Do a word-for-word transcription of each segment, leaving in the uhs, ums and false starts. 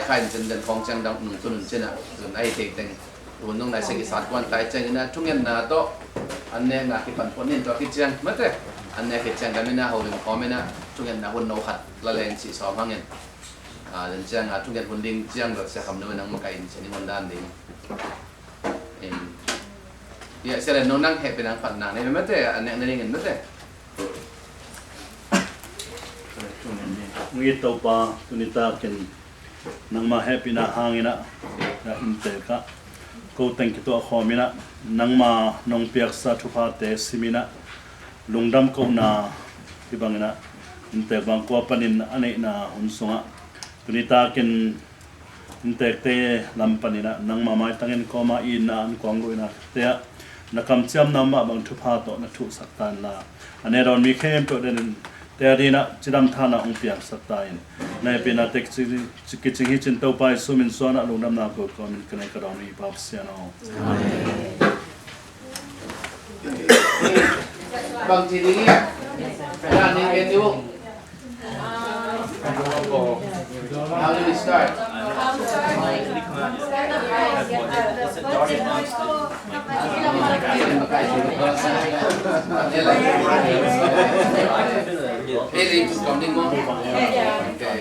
Kha in cin den khawng ciang dang nung tu nun cin ah, zun a hi thei teng. Hun nung nai sek i sat kuan tai ciang in ah, thungetna tawh an nekna kipan pon in tua khit ciang mate. An nek khit ciang dam in ah, holim khawm in ah, thungetna hun no khat la leng cih sawm hang in. Ah, den ciang ah, thunget hun ding ciang dot sia kham no in ang makaih in cin i hun dan ding. Em, ya, sia le no nang hehpihna nang phatna nei mate, an nek na ding in mate. Hong it Topa, tuni takin nangma hehpihna hangin ah na inntek ah ko teng kituah khawm in ah, nangma nong piaksa thuphate sim in ah, lungdam kohna hi bangin ah, inntek bang kua panin a neihna hun sungah tuni takin inntekte lam panin ah nangma maitangin kawma itna an kuang luhna te ah na kamciamna mah bang thupha tawh na thuhsak ta inla, a ne dawn mi khempeuh den in te a din ah cidam thana hong piangsak ta in. Na hehpihna te kicing hi cin Topa Jesu min suan ah lungdamna ko kawmin ka nei ka dawn hi Pa Pasian aw. Amen. Bang ci ding i? Dah ni, can you? How do we start? Hey, ladies, come in more. Okay.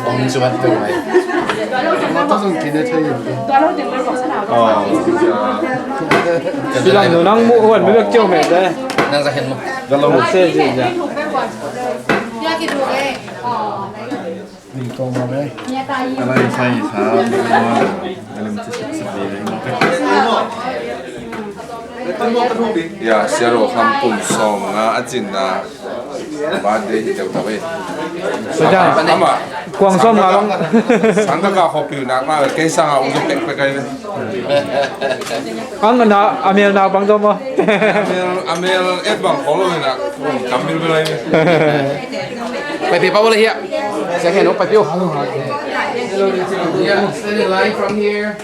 Om Suan tu mai. Bilang nu nang mu wan mi bek ciu me te. Nang sa hen mu. Dalam mu. Se ji ja. Ni ko ma me. Ala i sai sa. Dalam ci sik sik di. Ya, Siaro Kham kum sawm nga a cinna. Birthday hi deuh ta ve. Tua ciang ama kuang sawm nga bang. Sangkah ka khawpil nak ma kei sanga ung pek pek ai ve. Ang na a mel nak bang dom a. A mel, a mel et bang kholo nak tam mil mil ai ve. Pai pi pa bo le hia. Second, oh, pai pi oh. Yeah, standing line from here.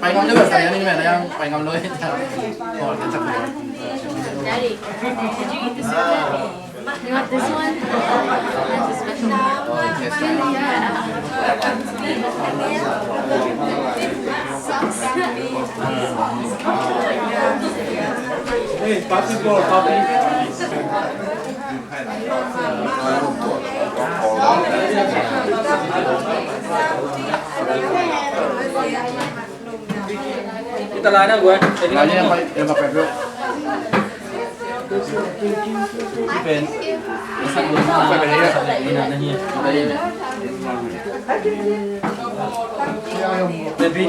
Pai ngam le ba sa ya ni me na yang pai ngam lo ya. Oh, that's a good one. Daddy, did you eat the soup already? You want this one? Hey, papi, papi. Kita lai na gua. Lai na, yang pakai, yang pakai bro. Pen. Pakai bro. Ina na ni. Baby.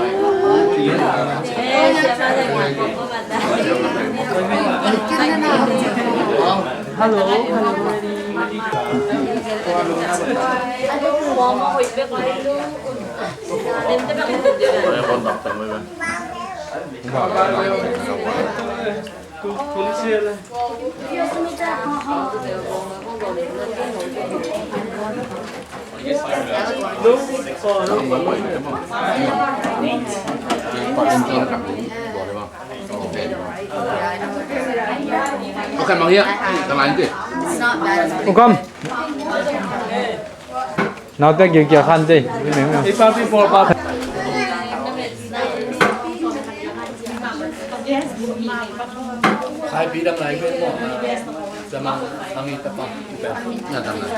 Hello. Okay, mang hiya. Tama ito eh. Ukam. Naute gilkia khan te. Ipa pi por pa. Khai pi dang lai ko mo. Sama ang ita pa. Na dang lai.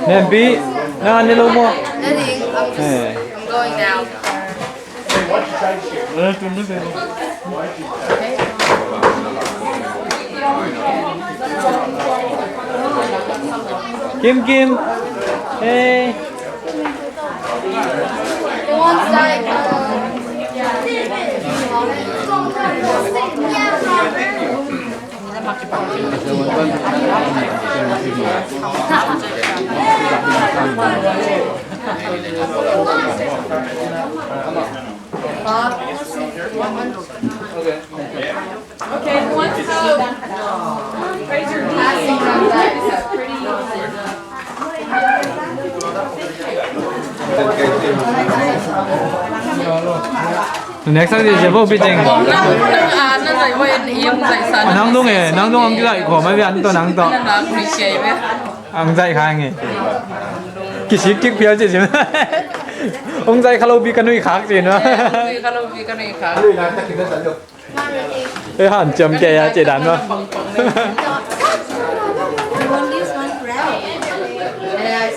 Nempi, nang an ne lo maw? Nothing. I'm just, eh, I'm going now. Kim Kim. Hey. Okay, who wants to raise your hand? This is pretty. Next time, you go, Bijing. Nang dong e, nang dong ang kizai ko, mai bian to nang to. Ang zai khang e. Kisik kik pial ci ci. Ang zai khalo bi kanui khak ci no. Ang zai khalo bi kanui khak. E han ciam ke ya ci dan no.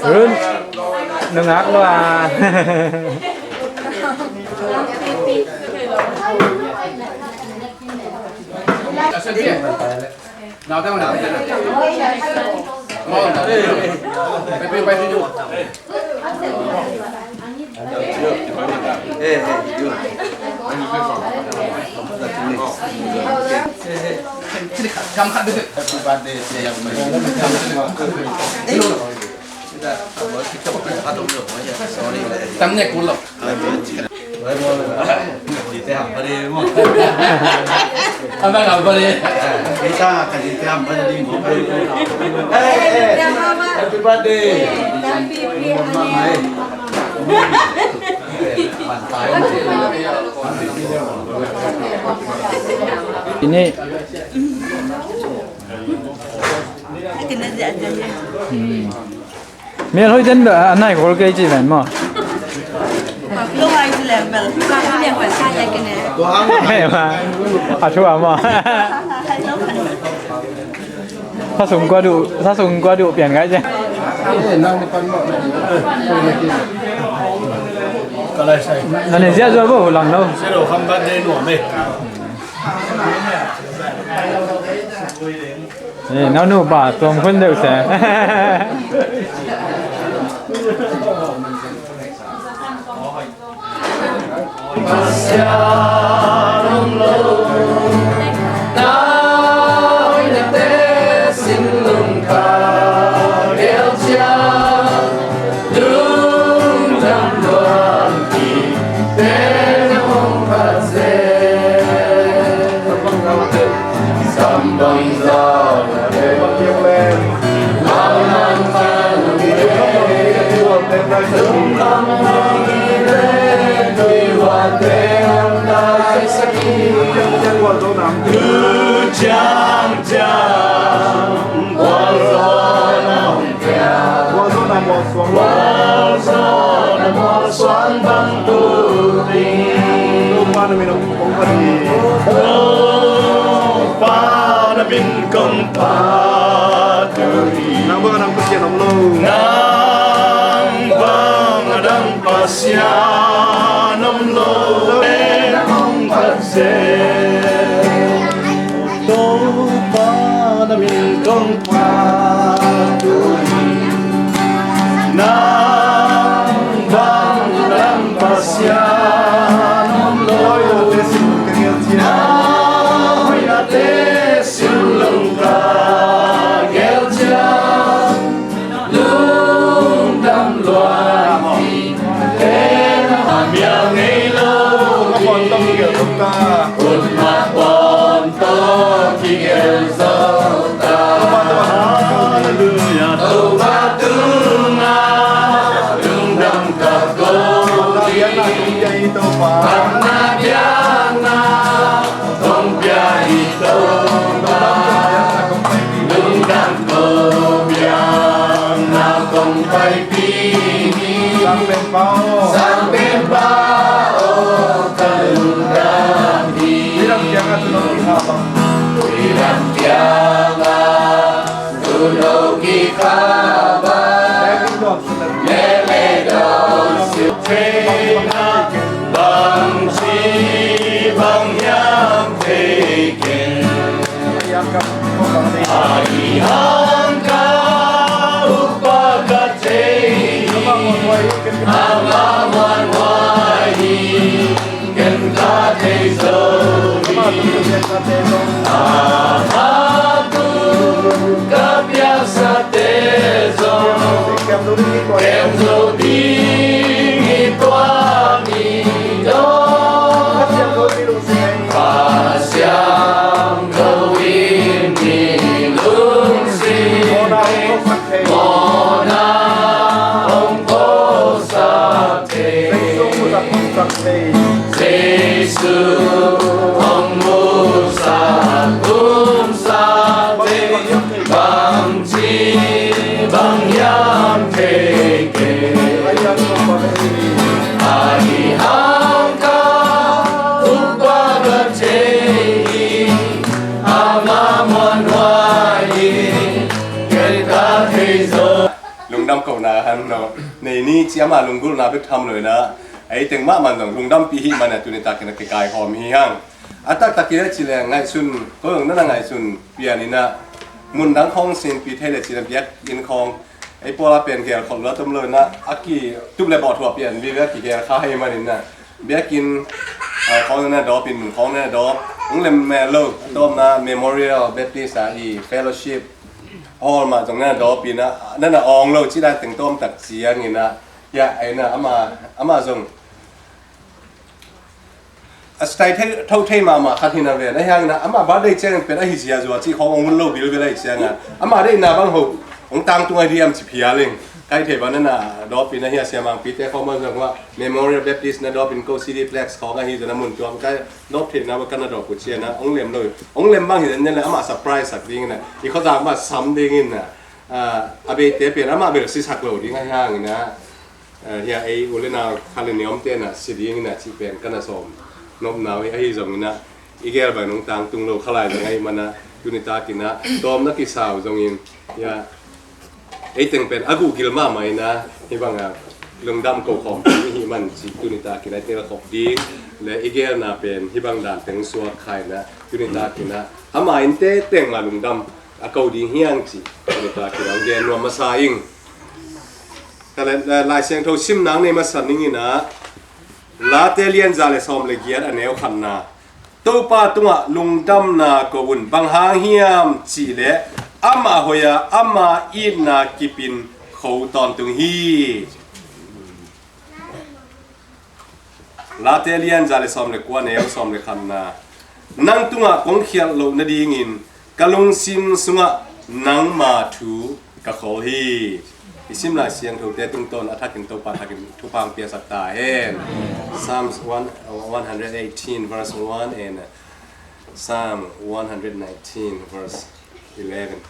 Run, nungak lo a. Ini. Hmm. Mial hoih den a nai kol kei ci ven maw? He ma, a thu a maw? Sa sung kua duh, sa sung kua duh pian kai ci. A ne zia zua bo lang lo. Eh, nau nu pa tuam khun deuh se. Gualzawhna mualsuang, gualzawhna mualsuang bang tu ding. Topa na min hong phat hi. Topa na min kong phat uh hi. Nang bang a dang Pasian om lo. Nang bang a dang Pasian om lo. Hong phat seh. Topa na min kong phat uh hi. Nang bang a dang Pasian om lo. Na hoihnate sim lung ka gel ciang. Lungdam lua hi. Tena mial ngei lo hi. Ut mah pawng tawh kigel zo ta. Halleluia. Topa tungah lungdam ka ko hi. Phatna biakna hong pia hi Topa. Ken ka thei zo hi. Ama tu ka piaksate zong kem zo ding hi. Tua ni dong Kha Siangtho in mi lungsim mawhna hong phuaksak thei. Jesu hong musak pumsak thei. Bangci bang hiam thei kei. Ahi hang ka upa ka thei hi. Ama muanhuai hi. Ken ka thei zo. Lungdam kohna han no. Nei ni ci ama lunggulhna bek tham lo ina, ei teng mahmah zong lungdampih hih mana tuni takin a kikaihawm hi hang. A taktakin a ci le ngaihsun, ko zong nana ngaihsun pian ina, mun dang khawng sinpih thei le ci le biakinn khawng ei pawl a pen gel khol lua tom lo ina, a kitup le bawhthuah pian vive a kigel kha hi man ina. Biakinn, ah, khawng na dawp in, mun khawng na dawp. Hong lem meh lo, a tawpna Memorial Baptist a i fellowship hall mah zong na dawp in a, na na awng lo ci lai teng tawm tak ciang in a. Ya, ai na, ama, ama zong a style thei, tho thei mahmah khat hi na ve. Na hiang na, ama birthday ciang pen a hi zia zua ci khawng hong hun lo bilbil a hi ciang a. Ama deihna bang ho, hong tangtung a diam ci phial ing. Kai thei ba na na dawp in a hi a, Sia Mang Pite khawng bang zong hua Memorial Baptist na dawp in ko City Plex khawng a hi zia na mun tuam kai dawp thei na ba ka na dawp ku cia na, hong lem lo. Hong lem bang hi na le ama surprise sak ding na. I khawzang ma sam ding in na. Ah, a beite pen ama bel si sak lo ding a hiang na. Ah, hia ei u le nau kha le niawmte na si ding na ci pen ka na sawm nopna uh hi. Ahi zong in a, i gel bai nong tangtung lo kha lai zong ahi man a, tuni takin a tawm na kisau zong in, hia ei teng pen a guhgil mahmah in a, hih bang a lungdam ko khawm ding hi man ci tuni takin a i tel khop ding le i gelna pen hih bang dan teng suak khai na, tuni takin a ama in te teng ma lungdam a ko ding hiang ci tuni takin a hong gen nuam masa ing. Ka le, eh, Lai Siangtho sim nang nei masa ning in a, Late lian za le sawm le giat a neu khatna. Topa tungah lungdamna ko un, bang hang hiam cih leh amah hoih a, ama itna kipin kho tawntung hi. Late lian za le sawm le kua neu sawm le khatna. Nang tungah kong khialh loh nadingin ka lungsim sungah nangma thu ka khol hi. I sim Lai Siangthote tungtawn a thakin Topa thakin thupha hong piasak ta hen. Psalms one, one hundred eighteen verse one and Psalm one hundred nineteen verse eleven.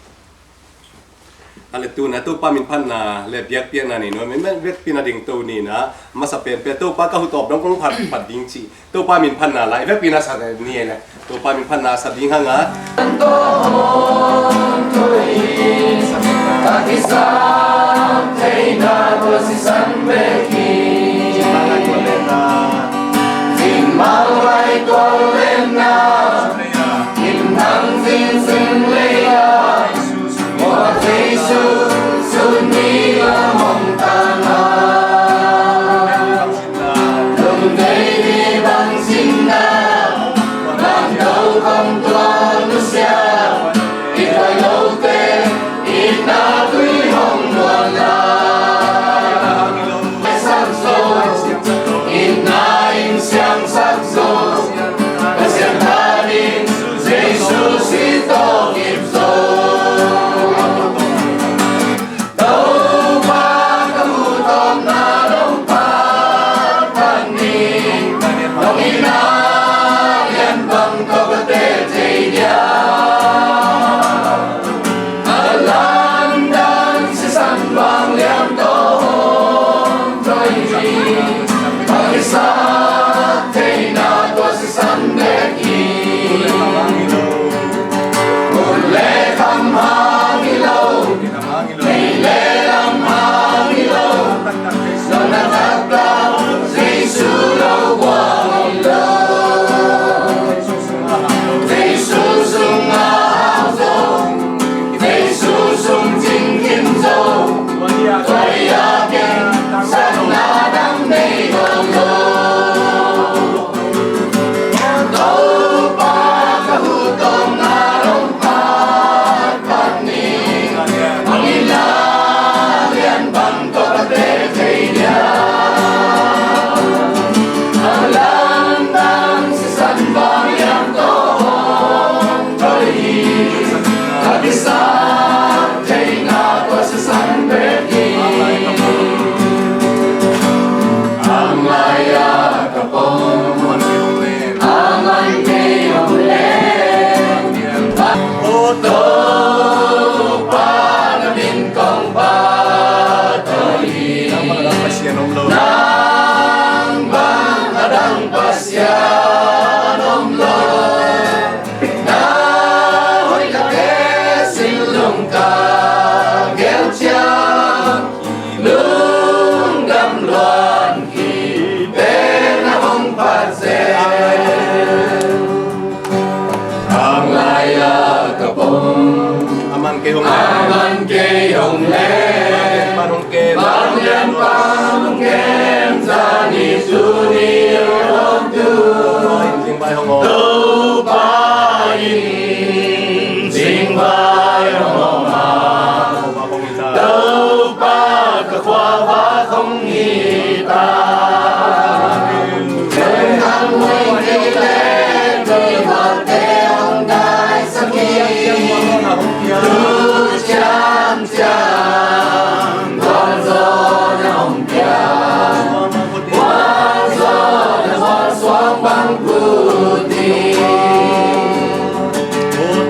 A le tuna Topa min phatna le biakpiakna nei nuam in, vekpi na ding to ni na, masa pen pen Topa ka hutawp dong kong phat, phat ding ci. Topa min phatna la, vekpi na sa ni le. Topa min phatna sa ding hang a. Ka gel ciang lungdam luan hi, pen a hong pha zel. Ang lai a ka pom, aman kei hong, aman kei hong le, bang lian pan hong kem, zani tuni hong tu. Topa in singvai hong om a, Topa ka khuavak hong hi ta. Ken hang mai kei le, tuihualte hong daisak hi. Tu ciang ciang gualzawhna hong pia, gualzawhna gualsuang bang put hi.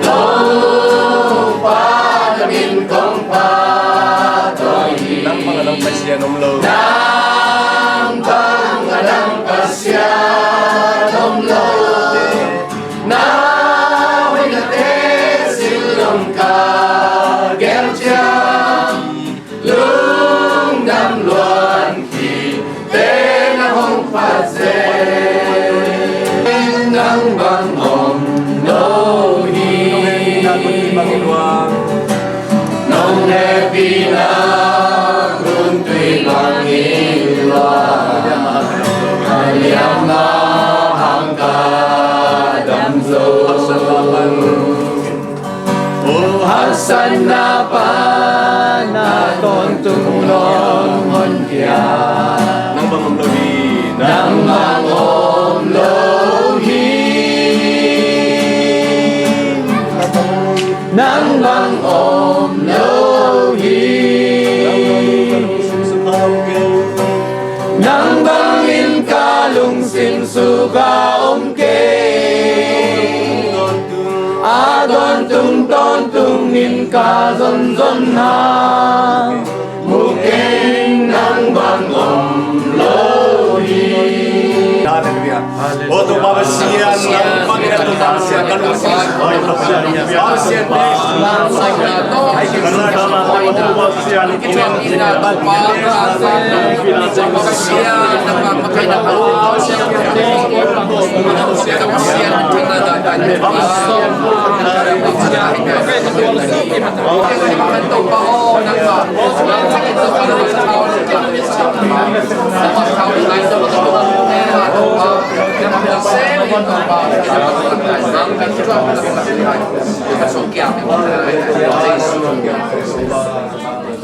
Topa na min kong phat tawi hi. Nang bang a dang Pasian om lo. Nang bang a dang Pasian om lo. Na hoihnate sin lo ka gel ciang lungdam luan hi, pen a hong pha zel. Nang bang om lo hi. Nong hehpihna hun tui bang i luang. A liamma hang ka dam zo. O haksatna pan a tawntung nong honkhia. Nang bang om lo hi. Nang bang om lo hi. Nang bang om lo hi. Nang bangin ka lungsim suk a om kei. A tawntung tawntung in ka zonzon hang. Mu keng, nang bang om lo hi. Halleluiah. O Topa Pasian, nang bangin a Topa Pasian, ka lungsim. Topa Pasian,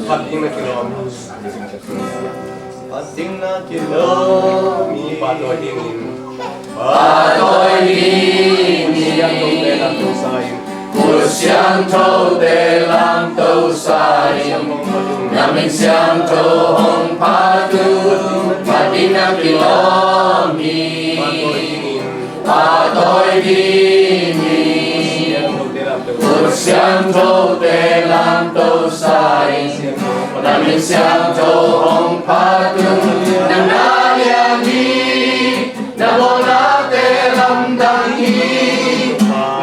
Phat ding na kilawm hi. Phat ding na kilawm hi. Pahtawi ding in. Pahtawi ding in. Siangthote lamto sa in. Khut Siangthote lamto sa in. Na min siangtho hong phat un. Phat ding na kilawm hi. Pahtawi ding in. Pahtawi ding in. Khut Siangthote lamto sa in. Na min siangtho hong phat un. Nang na lian hi. Na bawlnate lamdang hi.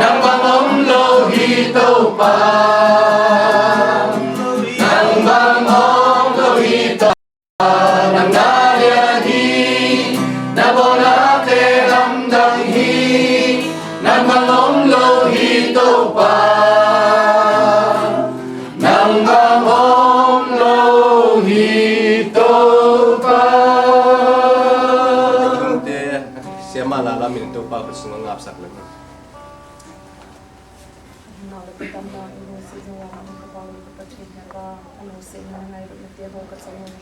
Nang bang om lo hi Topa. Nang bang om lo hi Topa. Nang na lian hi, na bawlnate lamdang hi, nang bang om lo hi Topa. Nang bang om lo hi Topa. Siamah lala min Topa khut sungah ngapsak lo. Nau le ka damna i lungsim zong lam ka pau le ka Pathian, na ka a lungsim na ngailut na te ho ka cang un.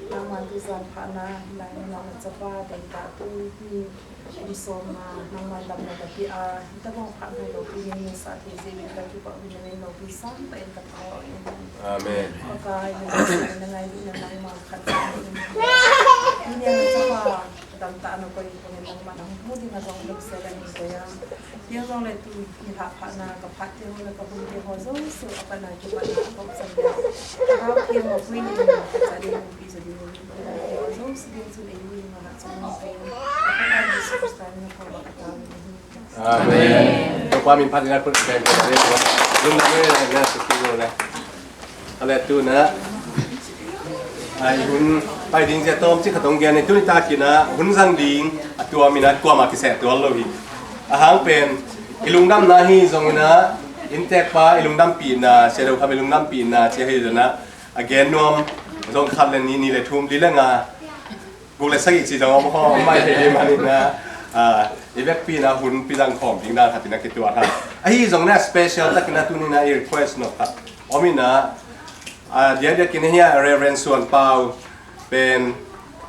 Nangma tu zan phahna hi lai, nangma na chapa dei ta tu hi. Kum sawm na nangma damna ka pia a, hi ta bang phah ngai lo pi ni sa thei zia min ka kipa wi na nei lo pi sang ta in ka thau in. Amen. Ka kai na ngailut na nangma khat sa in. Hi ni a na chapa Dam ta na koi kong en nangmah nang mu ding a zong lungsia dang in koi a. Tiang zong le tu i hah phah na ka phat tiang le ka hun tiang ho zong su a pan a ki pan a kong san dia. Hau tiang mo kui ni ka sa ding pi sa ding zong su ding sun ei ni ma ha zong pi. Ka pan a Yesu Krista ni ko ba ka ta ni. Amen. Topa min phat ding a kut beng ko ding. Lungdam ei, na suki lo na. A le tu na, a i hun pai ding zia tawm ci khat hong gen ei, tuni takin a hun zang ding a tuam in a kuamah kiseh tuan lo hi. A hang pen i lungdamna hi zongin a, inntekpa i lungdampihna, Sia Do Kham i lungdampihna ci ahi zongin a, a gen nuam zong khat le nih, nih le thum, li le nga, guk le sagih ci zong om khawm, om mai thei ding manin a, a, i vekpi in a hun pi zang khawm ding dan khat in a kituat hang. Ahi zongin a special takin a tuni in a i request nop khat om in a, a, diakdiakin hi a Reverend Suan Pau pen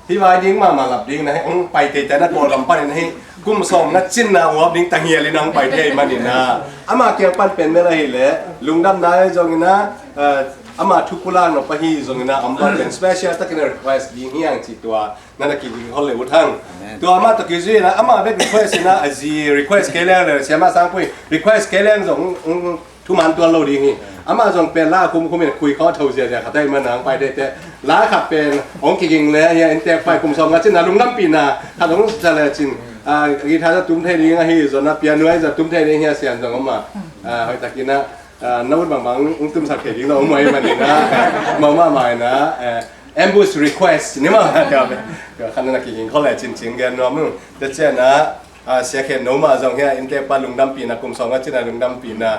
hih vai ding mahmah lap ding na, hong pai teitei na Kawlgam panin a hi kum sawm na cin na uap ding tanghial in a hong pai thei manin a, ama kiang pan pen mel ahi leh lungdamna ahi zongin a, a, ama thu pulak nop ahi zongin a, om bang pen special takin a request ding hi hang ci tua na na kiging hol le ut hang. Amen. Tua ama tawh kizui in a, ama bek request in a, a zi request kei leng le, Siama Sangpui request kei leng zong, mm, mm, thuman tuan lo ding hi. Ama zong pen la khum khum in khui khawng tho ziazia khat ahi man a hong pai teitei. La khat pen hong kiging le, hia inntek pai kum sawm nga cin a lungdampihna khat hong sa le cin, a, guitar zong tum thei ding ahi zongin a, piano zong tum thei ding hi a, Sian zong om a, a, hoih takin a, a, na ut bangbang hong tumsak thei ding zong om ahi manin a, mahmah in a, eh, ambush request ni maw. Tua khan na kiging khol le cin cing gen nuam ung. Tua ciang a, a, Sia Khen No mah zong hia inntekpa lungdampihna, kum sawm nga cin a lungdampihna,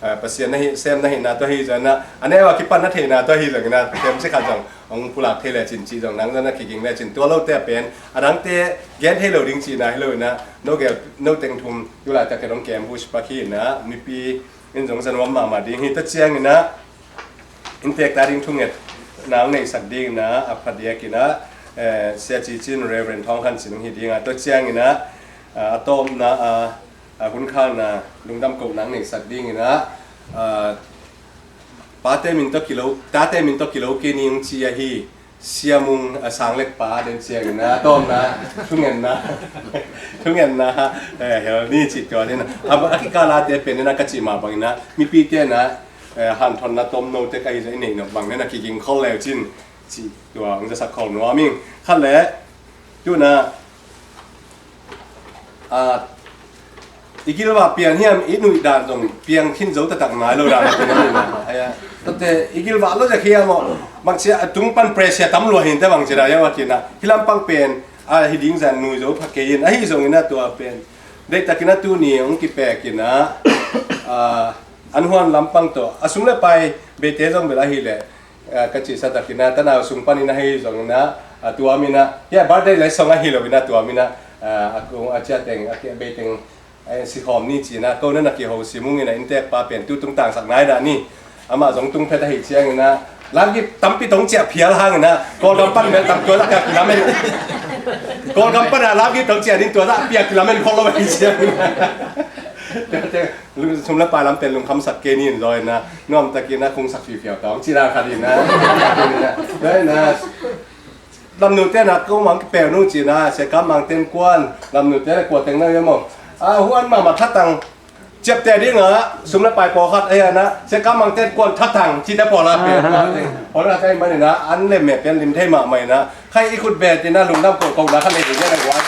a, Pasian na hi, sem na hihna tua hi zongin a, a neu a kipan na theihna tua hi zongin a, tem si khat zong hong pulak thei le cin ci zong nang zong na kiging le cin, tua lote pen a dangte gen thei lo ding cihna hi lo in a, no gel, no teng thum tu laitak ken hong ki ambush pak hi in a, mipi in zong za nuam mahmah ding hi. Tua ciangin a, inntek ta ding thungetna hong neihsak dingin a, a phadiakin a, eh, Sia Ci Cin, Reverend Thawng Khan Cin hong hi ding a, tua ciangin a, a, a tawpna a, a, hun khakna lungdam kohna hong neihsak dingin a, a, pate min tawh kilo, tate min tawh kilo kei ni hong ci ahi, Sia Mung, a, Sang Lek pa den ciangin a, a tawpna thungetna, thungetna, eh, hel ni cih tua den a, a, a kikal a te pen den a ka cih mah bangin a, mipite na, eh, hanthotna tomno te ka hi zah i neih nop bang den a kiging khol leu cin cih tua hong zasak khol nuam ing. Khat le, tu na, a, i gilvah piang hiam, i nuih dan zong piang khin zo taktak nai lo dan a tung a ni na. Aya, tate, i gilvah lo zek hiam aw, bangci a tung pan pressure tam lua hi in te bangci dan hiam a tina. Hih lampang pen, a, hi ding zan nui zo pha kei in, ahi zongin a tua pen. Deihtakin a tuni hong kipek in a, a, an huan lampang tawh, a sum le pai beite zong bel ahi leh, a, ka cihsa takin a, tanau sung panin ahi zongin a, a, tuamin a, hia birthday le song ahi loin a tuamin a, a, a kung a cia teng, a kia bei teng, a, sikhawm ni cin a, ko na na kiho sim ung in a inntek pa pen tu tung tangsak nai dah ni. Amah zong tung phet ahi ciangin a, lamgip tampi tong ciah phial hangin a, Kawlgam pan mel tam tua zah pia kilamen. Kawlgam pan a lamgip tong ciah din tua zah pia kilamen khol lo ahi ciangin a. Sum le pai lam pen lungkhamsak kei ni in zaw in a, nuamtakin a kungsak fifiau tawng ci dan khat in a. Tua in a, lamnute na ko mang kipeu nu ci in a, Sia Kam Mang ten kuan, lamnute le kua teng na maw. A, huan mahmah thatang ciapte ding a, sum le pai pawlkhat ahi a na, Sia Kam Mang ten kuan thatang cite pawl a pen. Pawl a teng man in a, an lem meh pen lim thei mahmah in a, khai i khut bet in a lungdam kohkohna kha nei ding a guai.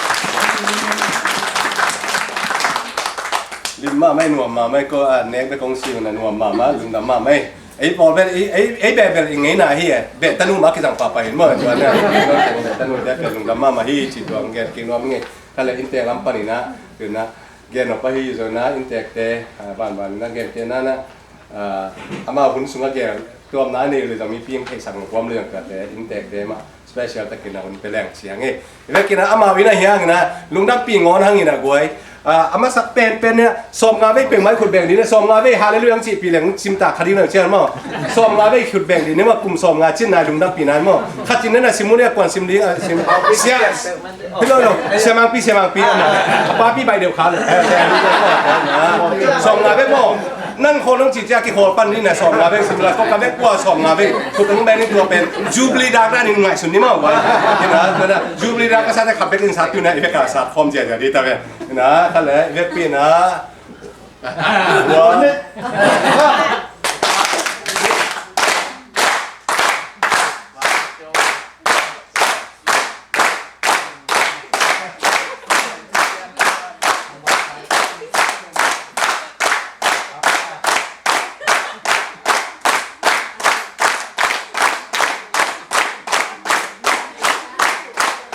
Lim mahmah, nuam mahmah, ko a nek bek kong siu na nuam mahmah, lungdam mahmah. Ei pawl bel, ei, ei, ei beh bel i ngeina hi e, beh tanu mah kizang pahpah in maw, tua na, beh tanu te bel lungdam mahmah hi, ci tua ngen kik nuam nge, kha le inntek lam pan in a, tu na, gen nop ahi zong na, inntekte, a, banban in a, gente na na, a, amau hun sungah gel tuamna a nei uh le zong mipi in theihsak nop huam le zong tuate inntekte mah special takin a hun pia leng ci hang e. I vekin a amau in a hi hangin a lungdampi ngawn hangin a guai. A, a masak penpen in a sawmnga vei peuhmah i khut beng ding in a sawmnga vei hallelujah ang cihpih leng cimtak kha ding na cian maw. Sawmnga vei khut beng ding in a maw kum sawmnga cin nai lungdampi nai maw. Khat cin in a sim mun in a kuan sim ding a sim. Sia. Hello, hello. Sia Mangpi, Sia Mangpi. A papi bai deuh kha le. Sawmnga vei maw. Nang khawl nong cih ciang kikhawl pan ni na sawmnga vei sim la, kawk ka vei kua sawmnga vei. Khut hong beng ni tua pen Jubilee dak na ning ngaihsun ni maw. Ina, tua na, Jubilee dak ka sate khat bek in sat tu na, i vek a sat khawm ziazia di ta ve. Ina, kha le, i vekpi na. Ua.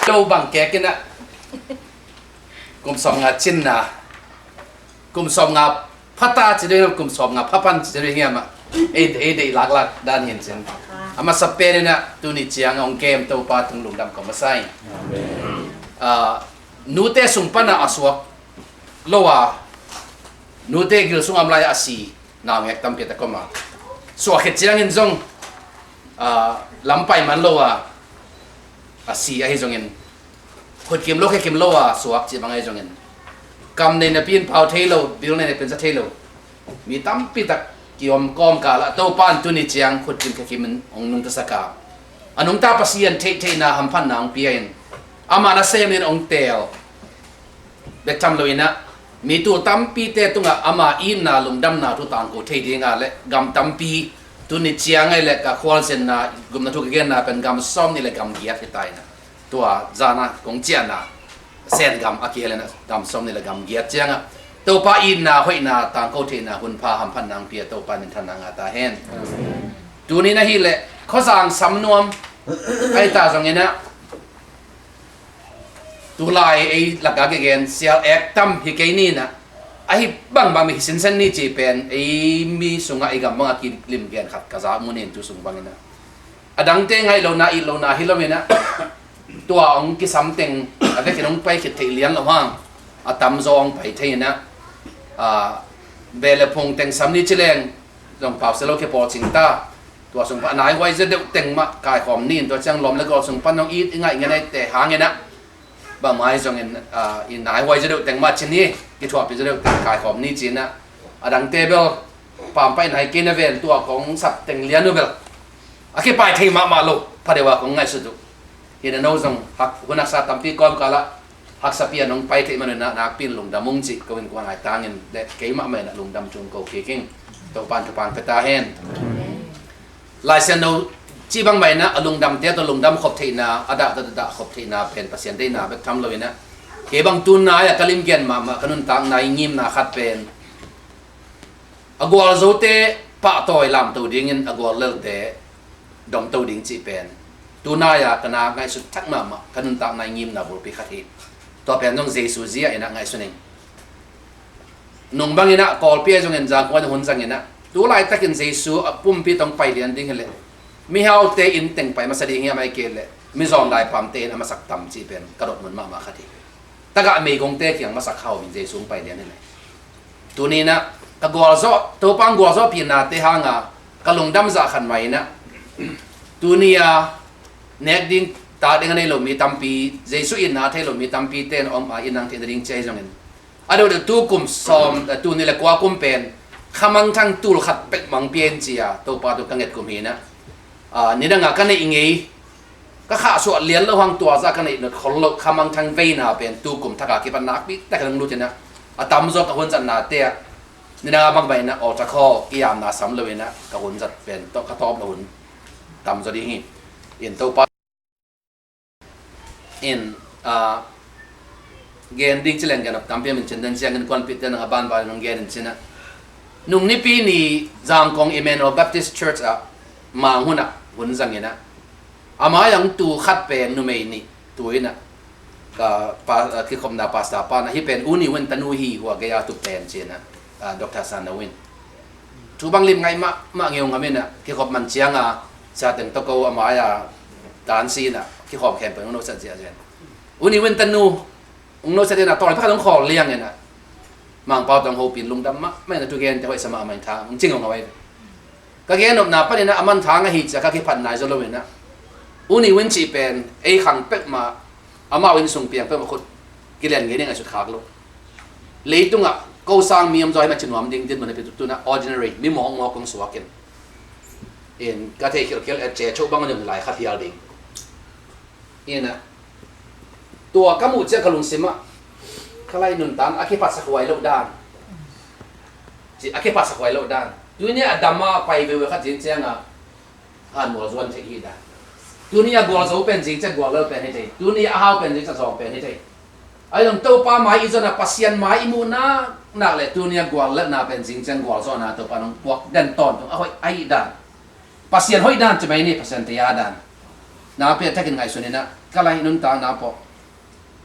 Lo bang kek in ah, kum sawmnga cinna, kum sawmnga phata ci ding, kum sawmnga phapan ci ding hiam ah, ei, ei deih laklak dan hi in cin. A masa pen in ah tuni ciang hong kem Topa tung lungdam ko masa ing. Ah, nute sung pan ah a suak lo a, nute gil sung a om lai a si naungek tampi tak om a, suak khit ciangin zong, ah, lam pai man lo a, a si ahi zongin, khutkim lo khekim lo a suak cih bang ahi zongin, kam nei napi in pau thei lo, bil nei napi in za thei lo mi tampi tak kiom kawm kal ah Topa in tuni ciang khutkim khekim in hong nungtasak a, a nungta Pasian theihtheihna hamphatna hong pia in, ama nasem in hong teel bek tham lo in ah, mi tul tampite tungah ama itna lungdamna thu tangko thei ding a leh gam tampi, tuni ciang ahi leh ka khualzinna gupna thu ka genna pen gam sawmnih le gam giat hi ta in ah, tua zan a kong ciahna Sen gam a kihel in ah gam sawmnih le gam giat ciang ah Topa itna hoihna tangko theihna hunpha hamphatna hong pia Topa minthanna ngah ta hen. Tuni in ahih leh khuazang sam nuam ahi ta zongin ah, tulai ei lak a kigen sial ek tam hi kei ni in ah, ahi bangbang mi hi sinsen ni cih pen ei mi sungah ei gam bangah kilim gen khat ka za mu ning tu sung bangin ah, a dangte ngaih lohna it lohna hi lo in ah, tua hong kisam teng a vekin hong pai khit theih lian lo hang, a tamzaw hong pai thei in ah, a, ve le phung teng sam ni ci leng zong pau sia lo kipawl cing ta. Tua sung pan a naihuai zaw deuh teng mah kaikhawm ni in, tua ciang lawm le gual sung pan hong it i ngaih ngen ahi te hangin ah, bangmah ahi zongin, ah, i naihuai zaw deuh teng mah ci ni, kithuahpih zaw deuh teng kaikhawm ni ci in ah, a dangte bel pampai nai kei na ven, tua kong sap teng lian uh bel a kipai thei mahmah lo, pha deuh a kong ngaihsut uh. Hi in ah no zong hak, hun haksa tampi kawmkal ah haksa pian hong pai theih man un ah nakpi in lungdam ung cih ko innkuan ngai tangin le keimah mah in ah lungdam thu ko kik ing. Topa in thupha pia ta hen. Lai Siangtho cih bangmah in ah a lungdamte tawh lungdam khop theihna, a dahte tawh dah khop theihna pen Pasian deihna bek tham lo in ah, kei bang tu nai a ka limgen mahmah ka nuntakna i ngimna khat pen a gualzote pahtawi lamto dingin a guallelte domto ding cih pen tu nai a ka na ngaihsut thak mahmah ka nuntakna i ngimna bulpi khat hi. Tua pen zong Jesu zia in ah ngaihsun ing. Nung bangin ah Kawlpi ahi zongin Zangkong ah hun zangin ah, tu laitakin Jesu a pumpi tawh pai lian ding hi leh mihaute inn teng pai masa ding hiam, ahih kei leh mizawm daipamte inn a masak tam cih pen ka dot mun mahmah khat hi. Tagah meigongte kiang masak kha uh in Jesu hong pai lian hi leh. Tuni in ah ka gualzawh, Topa hong gualzawhpih nate hang a ka lungdam zah khat mah in ah, tuni a nek ding, tak ding a nei lo mi tampi, Jesu itna a thei lo mi tampite in om a, itna hong theih nading ci ahi zongin, a deuhdeuh tu kum sawm, eh, tul nih le kua kum pen khamangthang tul khat pek mang pia in ci a Topa tung ka nget kum hi in ah, ah, nidang a ka neih ngei, ka khahsuah lian lo hang tua zah ka neih nop khol loh khamangthang veina pen tu kum thak a kipan nakpi tak in hong lut in ah, a tamzaw ka hun zatnate ah nidang a bangmah in ah altar call kiyamna sam lo in ah ka hun zat pen tawh ka tawp lo hun tamzaw ding hi. In Topa in, ah, gen ding ci leng gen nop tampi om in cin, den ciangin kuanpihte nang a banban in hong gen in cin ah, nung Nipi ni Zangkong Emmanuel Baptist Church ah mang hun ah hun zangin ah, a mai ah hong tu khat pen numei nih tu in ah, ka pa, ah, kikhopna pastor pa in ah, hih pen U Ni Win tanu hi, hua gei a tu pen ci in ah, ah, Doctor San Na Win. Thu bang lim ngaih mahmah ngeu ngam in ah, kikhop man ciang a, Sia Teng tawh ko a mai a tansi in ah kikhawm khempeuh in hong nosat ziahziah in, U Ni Win tanu hong nosat in ah, tawi pakhat hong khawl liang in ah, Mangpau tawh hong hopih in lungdam mahmah in ah, thugente hoih sa mahmah in, tha hong cing hong a vai. Ka gen nopna panin ah a manthang ahi ciang ka kiphat nai zaw lo in ah, U Ni Win cih pen ei khang peuhmah, amau inn sung piang peuhmah khut kilian ngei ding a sut khak lo. Leitungah ko sang mi om zaw hi mah ci nuam ding dinmun a pi, tu in ah ordinary mi mawkmawk kong suak in, in ka thei khialkhial a, ce cho bang a nun lai khat hial ding. In ah, tua ka muh ciang ka lungsim ah, ka lai nuntak a kiphatsak huai loh dan, ci, a kiphatsak huai loh dan. Tuni a dam a pai veve khat zing ciang a, han mual zuan thei hi dan. Tuni a gualzo pen zing ciang guallel pen hi thei. Tuni a hau pen zing ciang zawng pen hi thei. Ahi zong Topa mai i zon a, Pasian mai i muh naknak le tuni a guallelhna pen zing ciang gualzawhna Topa nong puak den tawntung a hoih ahi dan. Pasian hoih dan ci mai ni, Pasian tei a dan. na pia takin ngaihsun inah, ka lai nuntakna pawh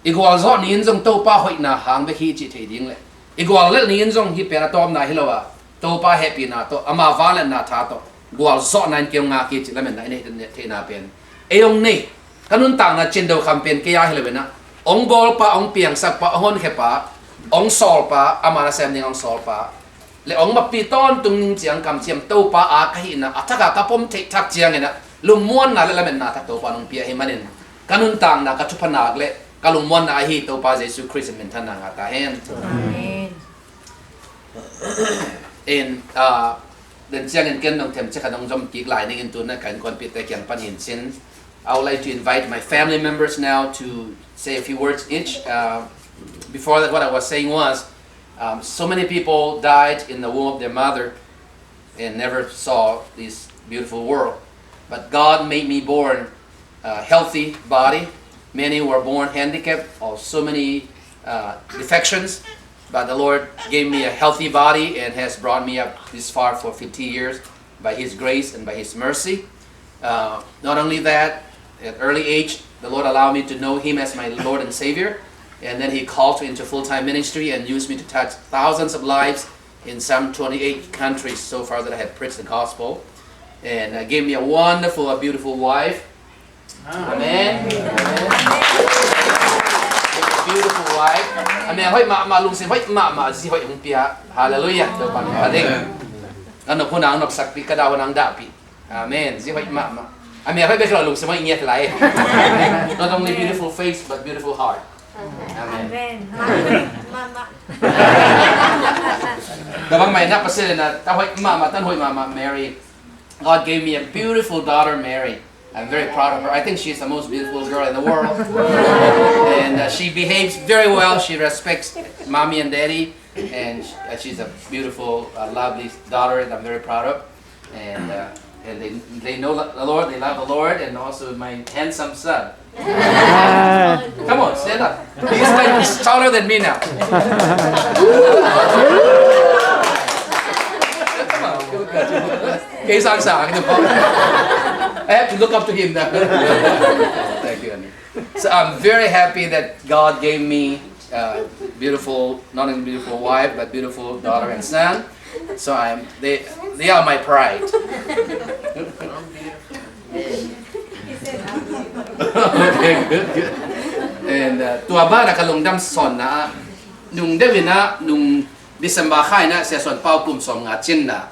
i gualzawh ni-in zong Topa hoihna hang bek hi cih thei ding le i guallelh ni-in zong hih pen a tawpna hi lo a, Topa hehpihna tawh, ama vangliatna tha tawh gualzawhna in kei hong ngak hi cih lametna i neih theihna pen ei hong nei. Ka nuntakna cin do kham pen kei a hi lo inah, hong bawlpa, hong piangsakpa, hong honkhiapa, hong sawlpa, ama nasem ding hong sawlpa le hong mappi tawntung ning ciang kamciam Topa a ka hihna a thak a ka pom theih thak ciang inah lungmuanna le lametna thak Topa nong pia hi manin ka nuntakna ka thupha nak le ka lungmuanna ahi Topa Jesu Khrist in minthanna ngah ta hen. Amen. In, uh, den ciangin ken nong themcik khat nong zom kik lai ning in tuna ka innkuanpihte kiang panin cin. I would like to invite my family members now to say a few words each. Uh, before that, what I was saying was, um, so many people died in the womb of their mother and never saw this beautiful world. But God made me born a healthy body. Many were born handicapped or so many, uh, defections. But the Lord gave me a healthy body and has brought me up this far for fifty years by His grace and by His mercy. Uh, not only that, at early age, the Lord allowed me to know Him as my Lord and Savior. And then He called me into full-time ministry and used me to touch thousands of lives in some twenty-eight countries so far that I have preached the gospel. And, uh, gave me a wonderful, a beautiful wife. Amen. Beautiful wife. Amen. Hoih mahmah, lungsim hoih mahmah, zi hoih hong pia. Hallelujah. Topa min pha ding. Ka nop hun a hong nopsakpih, ka dah hun a hong dahpih. Amen. Zi hoih mahmah. Amen. Hoih bek lo, lungsim hoih ngiat lai. Not only beautiful face but beautiful heart. Amen. Amen. Mahmah. Ka bang mai nak pasal na, ta hoih mahmah, tan hoih mahmah, Mary. God gave me a beautiful daughter, Mary. I'm very proud of her. I think she's the most beautiful girl in the world. And, uh, she behaves very well. She respects mommy and daddy. And sh- uh, she's a beautiful, uh, lovely daughter, and I'm very proud of. And, uh, and they, they know the Lord, they love the Lord, and also my handsome son. Come on, stand up. He's like, he's taller than me now. Come on. Kei sang sang. I have to look up to him now. Thank you, honey. So I'm very happy that God gave me, uh, beautiful, not only beautiful wife, but beautiful daughter and son. So I'm, they, they are my pride. Okay, good, good. And, uh, tua banah ka lungdam sawnna ah, nung deuh inah, nung December kha inah, Sia Suan Pau kum sawmnga cinna,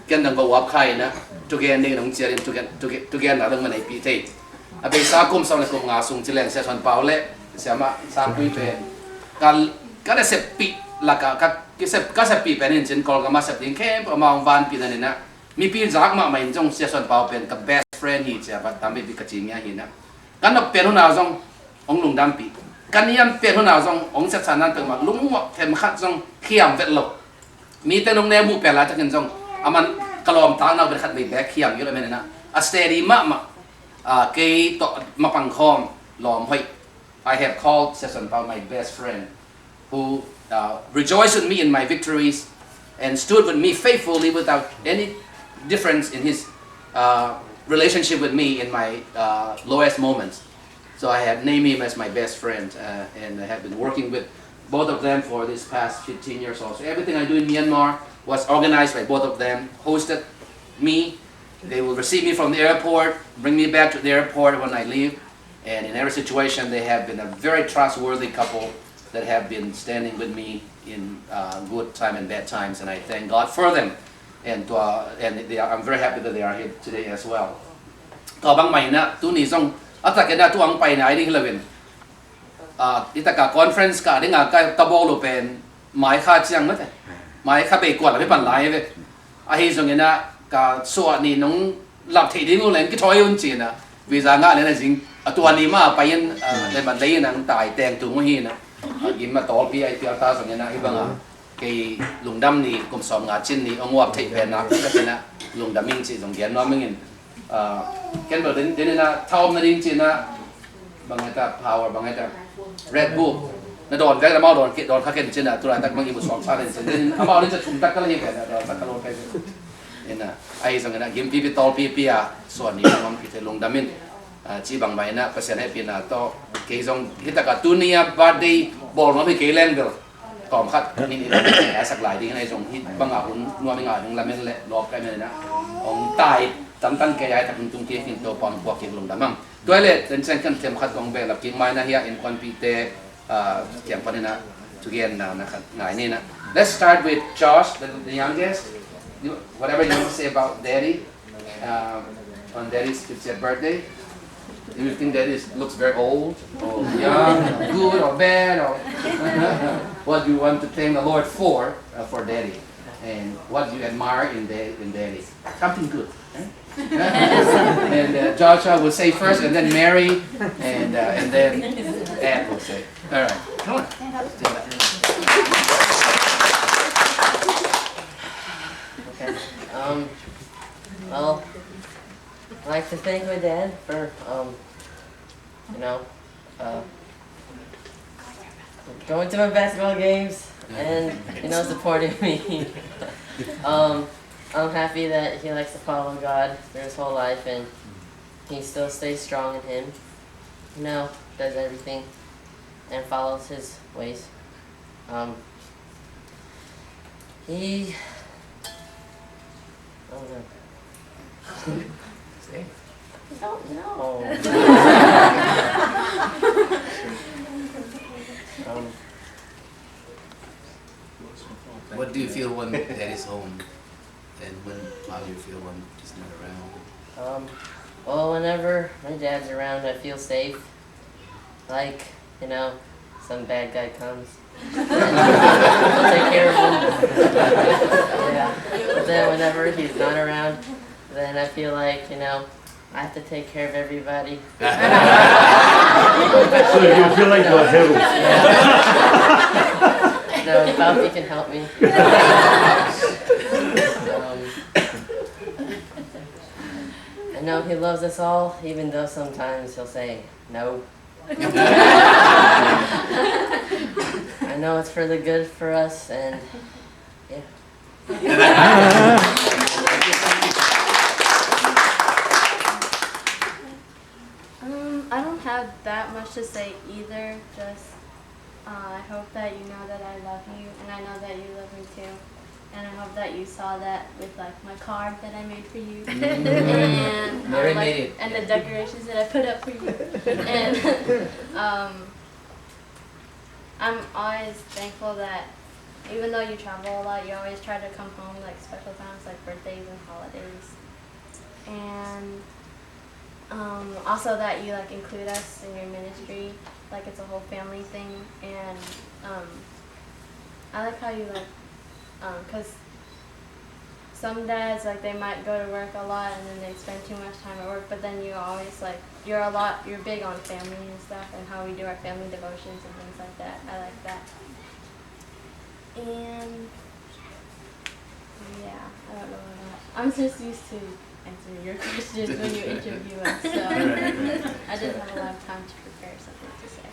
ken dang ko uap kha inah, thugen ding nong cial in, thugen, thugen, thugenna dang man ei pih thei. A beisa kum sawm le kum nga sung ci leng Sia Suan Pau le Sia Mah Sangpui pen ka, ka na seppih lakah, ka, ka sep, ka seppih pen in cin Kawlgam a sep ding khempeuh amah hong vanpih na inah, mipi zak mahmah in zong Sia Suan Pau pen ka best friend hi ci a, vat tampi pi ka ci ngia hi inah. Ka nop pen hun a zong hong lungdampih, ka niam pen hun a zong hong sepsa nan peuhmah, lungmuang themkhat zong khiam vet lo. Mite nong ne muh pen laitakin zong aman ka lawmtakna pen khat vei bek khiam hi lo, amen inah. A steady mahmah, ah, kei tawh mapang khawm lawm hoih. I have called Sia Suan Pau my best friend, who, uh, rejoiced with me in my victories and stood with me faithfully without any difference in his, uh, relationship with me in my, uh, lowest moments. So I have named him as my best friend, uh, and I have been working with both of them for this past fifteen years also. Everything I do in Myanmar was organized by both of them, hosted me. They will receive me from the airport, bring me back to the airport when I leave. And in every situation, they have been a very trustworthy couple that have been standing with me in, uh, good time and bad times, and I thank God for them. And, uh, and they are, I'm very happy that they are here today as well. Tua bang mai inah, tuni zong a tak inah tu ang pai nai ding hi lo in. Ah, i taka conference ka ding a ka, ka bawl uh pen mai kha ciang mate. Mai kha bei kual a mi pan lai ve. Ahi zong inah ka suah ni nong lap thei ding uh leng kithawi un ci inah. Visa ngah le na zing. A tua ni mah pai in, ah, le man lei in ang tai teng tung uh hi inah. A gim a tawlpi a i pial ta zong inah hi bang a. Kei lungdam ni, kum sawmnga cin ni, hong uap theih pen nak, ka cin ah, lungdam ing ci zong gen nuam ing in. Ah, ken bel den, den in ah, tha om na ding cin ah, bang heta, power, bang heta, Red Bull. Na dawn vek, amau dawn kei, dawn kha ken cin ah, tu laitak bang i mu suak sa den cin. Den in, amau den ca thum tak ka la hi pen ah, dawn tak ka lo kai cin. In ah, ahi zong in ah, gim pipi, tawl pipi ah, suan ni, ngam kite lungdam in. Ah, ci bang mah inah Pasian hehpihna tawh kei zong hi takah tuni a birthday bawl nuam hi kei leng bel tawm khat min in a sak lai ding inah zong hi bangah hun nuam i ngah ding lamen le lawp kai men inah hong tai tantan kei ai tak hun tung kik in Topa hong puak kik lungdam hang. Tua le ten ceng kan thiam khat kong behlap kik mai na hi a innkuanpihte, ah, kiang pan inah thugen na na khat ngai ni inah. Let's start with Josh, the, the youngest. You, whatever you want to say about Daddy, uh, on Daddy's fiftieth birthday. Do you think Daddy is, looks very old or young, good or bad, or what do you want to thank the Lord for, uh, for Daddy, and what do you admire in, da- in Daddy? Something good. Eh? And uh, Joshua will say first, and then Mary, and uh, and then Ed will say. All right, come on. Stand up. Okay. Um, well, I'd like to thank my dad for, um, you know, uh, going to my basketball games and, you know, supporting me. Um, I'm happy that he likes to follow God through his whole life and he still stays strong in Him. You know, does everything and follows His ways. Um, he. Oh no. Say. I don't know. Um, what do you feel when Dad is home? And when, how do you feel when he's not around? Um, well, whenever my dad's around, I feel safe. Like, you know, some bad guy comes. We'll take care of him. Yeah. But then whenever he's not around, then I feel like, you know, I have to take care of everybody. So you feel like you're a hero? No, Papi can help me. Um, I know he loves us all, even though sometimes he'll say no. I know it's for the good for us, and yeah. Um, I don't have that much to say either. Just, uh, I hope that you know that I love you, and I know that you love me too. And I hope that you saw that with, like, my card that I made for you, and, uh, like, and the decorations that I put up for you. And, um, I'm always thankful that even though you travel a lot, you always try to come home, like, special times like birthdays and holidays. And, um, also that you, like, include us in your ministry, like, it's a whole family thing. And, um, I like how you, like, um, 'cause some dads, like, they might go to work a lot and then they spend too much time at work, but then you always, like, you're a lot, you're big on family and stuff and how we do our family devotions and things like that. I like that. And yeah, I don't know what else. I'm just used to answering your questions when you interview us, so I didn't have a lot of time to prepare something to say.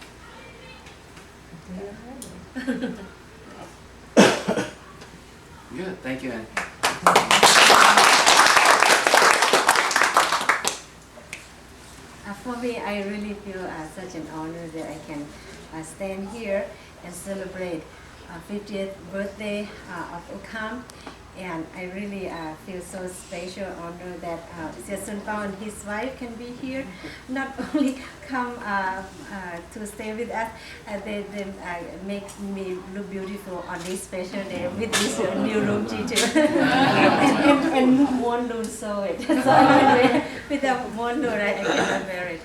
Good, thank you, Anne. Uh, for me, I really feel, uh, such an honor that I can, uh, stand here and celebrate, uh, fiftieth birthday, uh, of Ukam. And I really, uh, feel so special honor that, uh, Sia Sun Pao and his wife can be here. Not only come, uh, uh, to stay with us, uh, they, they, uh, make me look beautiful on this special day with this, uh, new room, Gigi. And, and, and one room, so it. So anyway, without one room, I, I cannot bear it.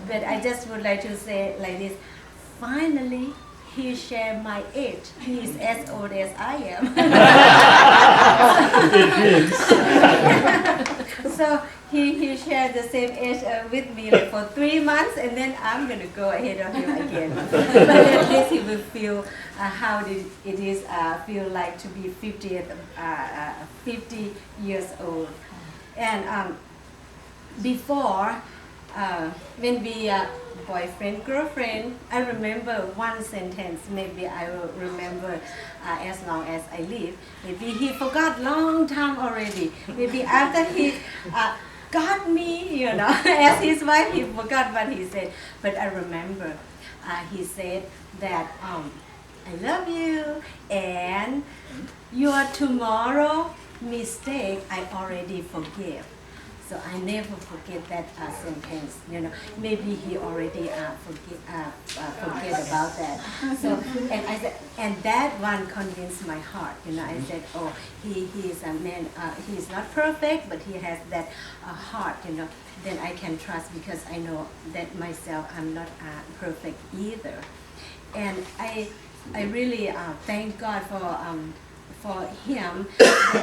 But I just would like to say like this. Finally, he shared my age. He is as old as I am. It is. So he, he shared the same age, uh, with me, like, for three months, and then I'm gonna go ahead of him again. But at least he will feel, uh, how did it is, uh, feel like to be fiftieth, uh, uh, fifty years old. And, um, before, uh, when we are boyfriend, girlfriend, I remember one sentence, maybe I will remember, uh, as long as I live. Maybe he forgot long time already. Maybe after he, uh, got me, you know, as his wife, he forgot what he said. But I remember uh, he said that, um, "I love you, and your tomorrow mistake, I already forgive." So I never forget that uh, sentence. You know, maybe he already uh, forget uh, uh, forget about that. So and I said, and that one convinced my heart. You know, I said, "Oh, he he is a man. Uh, he is not perfect, but he has that uh, heart. You know, then I can trust because I know that myself. I'm not uh, perfect either." And I I really uh, thank God for um, for him.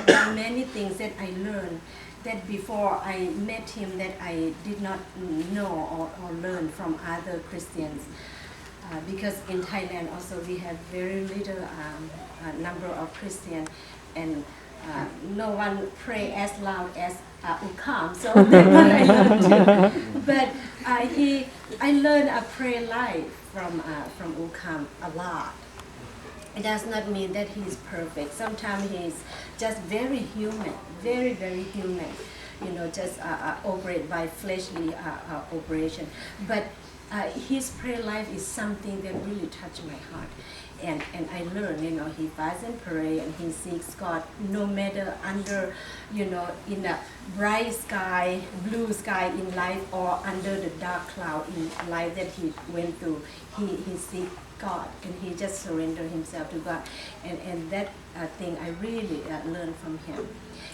There are many things that I learned that before I met him that I did not know or, or learn from other Christians. Uh, because in Thailand also we have very little um, uh, number of Christian, and uh, no one pray as loud as uh, U Kham. So that one I learned too. But uh, he, I learned a prayer life from uh, from U Kham a lot. It does not mean that he is perfect. Sometimes he is just very human, very, very human, you know, just uh, uh, operate by fleshly uh, uh, operation. But uh, his prayer life is something that really touched my heart. And, and I learned, you know, he fast and pray and he seeks God no matter under, you know, in a bright sky, blue sky in life or under the dark cloud in life that he went through. He, he seek God and he just surrendered himself to God. And, and that uh, thing I really uh, learned from him.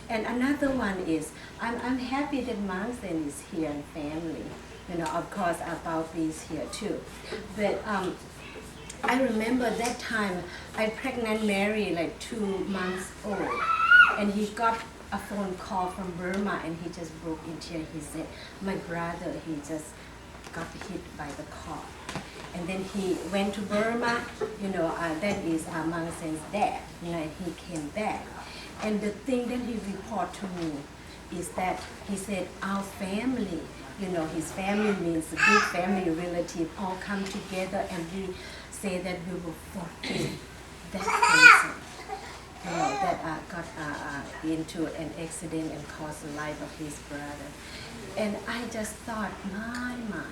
And another one is, I'm, I'm happy that Mang Sen is here and family. You know, of course, uh, Bao Pi is here too. But um, I remember that time I pregnant Mary, like two months old, and he got a phone call from Burma and he just broke in tears. He said, "My brother, he just got hit by the car." And then he went to Burma, you know, uh, that is uh, Mang Sen's dad, you know, and he came back. And the thing that he reported to me is that he said, "Our family, you know, his family means a big family, relative, all come together and we say that we will forgive that person, you know, that uh, got uh, uh, into an accident and caused the life of his brother." And I just thought, "My, my,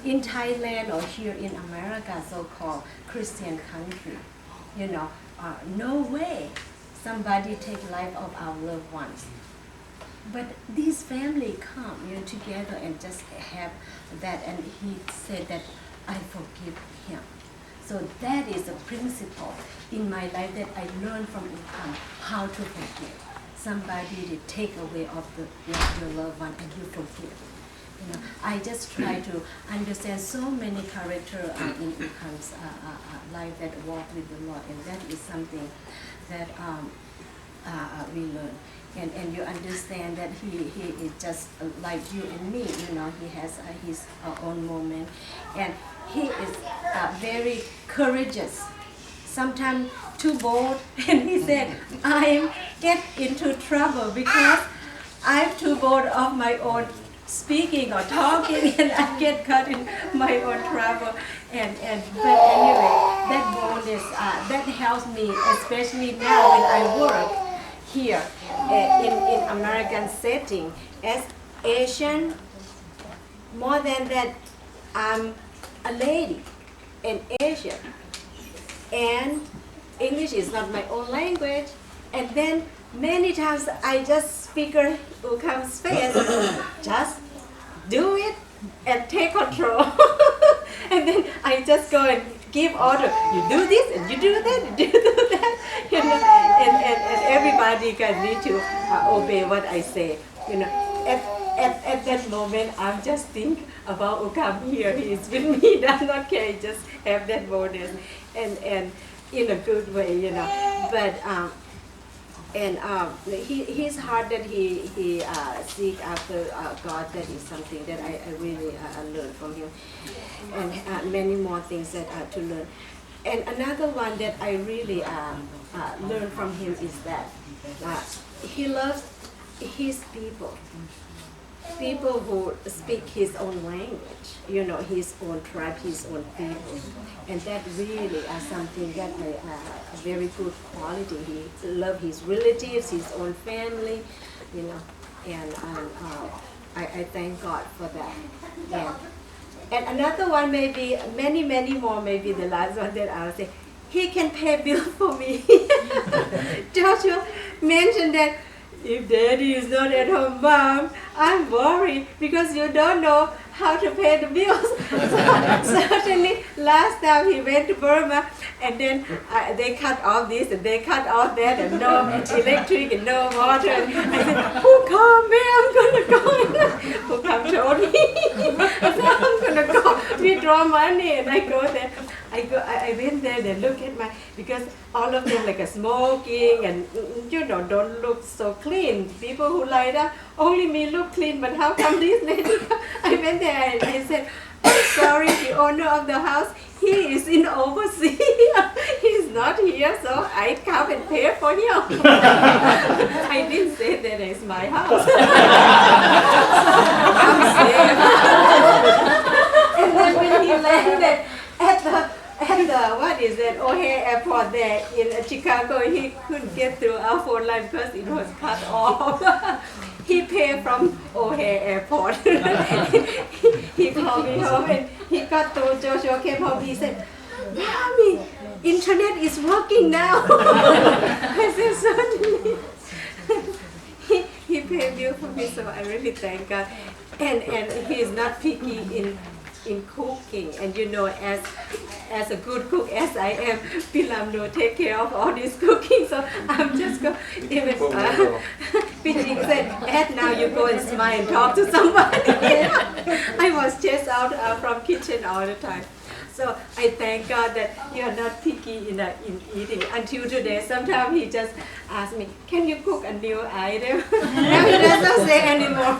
in Thailand or here in America, so-called Christian country, you know, uh, no way somebody take life of our loved ones." But this family come, you know, together and just have that." And he said that, "I forgive him." So that is a principle in my life that I learned from U Kham, how to forgive. Somebody they take away of the, your loved one and you forgive. You know, I just try to understand so many character uh, in U Kham's uh, uh, uh, life that walk with the Lord, and that is something that um, uh, uh, we learn. And, and you understand that he, he is just uh, like you and me, you know, he has uh, his uh, own moment. And he is uh, very courageous, sometimes too bold. And he said, "I'm get into trouble because I'm too bold of my own speaking or talking, and I get caught in my own trouble." And, and but anyway, that boldness uh, that helps me, especially now when I work here uh, in, in American setting. As Asian, more than that, I'm a lady, an Asian, and English is not my own language. And then many times I just figure U Kham's face, "Just do it and take control." And then I just go and give order. "You do this and you do that, and you do that." You know, and, and, and everybody can need to uh, obey what I say. You know, at, at, at that moment, I'm just think about U Kham here. He is with me. I'm not care. I just have that boldness, and, and in a good way, you know. But um, and um, he, his heart that he, he uh, seek after uh, God, that is something that I, I really uh, learned from him, and uh, many more things that uh, to learn. And another one that I really uh, uh, learned from him is that uh, he loves his people, people who speak his own language, you know, his own tribe, his own people. And that really is something that my uh, a very good quality. He love his relatives, his own family, you know, and um, uh, I, I thank God for that. And, and another one, maybe many, many more, maybe the last one that I'll say, he can pay bill for me. Joshua mentioned that if daddy is not at home, mom, I'm worried because you don't know how to pay the bills. So, certainly, last time he went to Burma, and then uh, they cut off this and they cut off that, and no electric and no water. I said, "Who come? Where I'm gonna go?" Who come told me? So I'm gonna go withdraw money, and I go there. I go. I, I went there. They look at my, because all of them, like, a smoking and, mm, you know, don't look so clean. People who lie down, only me look clean. But how come this lady? I went there and I said, "I'm sorry, the owner of the house, he is in overseas. He's not here, so I come and pay for him." I didn't say that it's my house. I'm safe. And then when he landed at the, at the, what is that, O'Hare Airport there in, uh, Chicago, he couldn't get through our phone line because it was cut off. He paid from O'Hare Airport. He called me home and he got through. Joshua came home. He said, "Mommy, internet is working now." I said, "Certainly." He, he paid bill for me, so I really thank God. And, and he is not picky in, in cooking. And, you know, as, as a good cook as I am, Pilam no take care of all this cooking, so I'm just go, even, uh, Pi Ching said, "Ed, now you go and smile and talk to somebody." I was chased out, uh, from kitchen all the time. So I thank God that you are not picky in, uh, in eating. Until today, sometimes he just asks me, "Can you cook a new item?" Now he doesn't say anymore.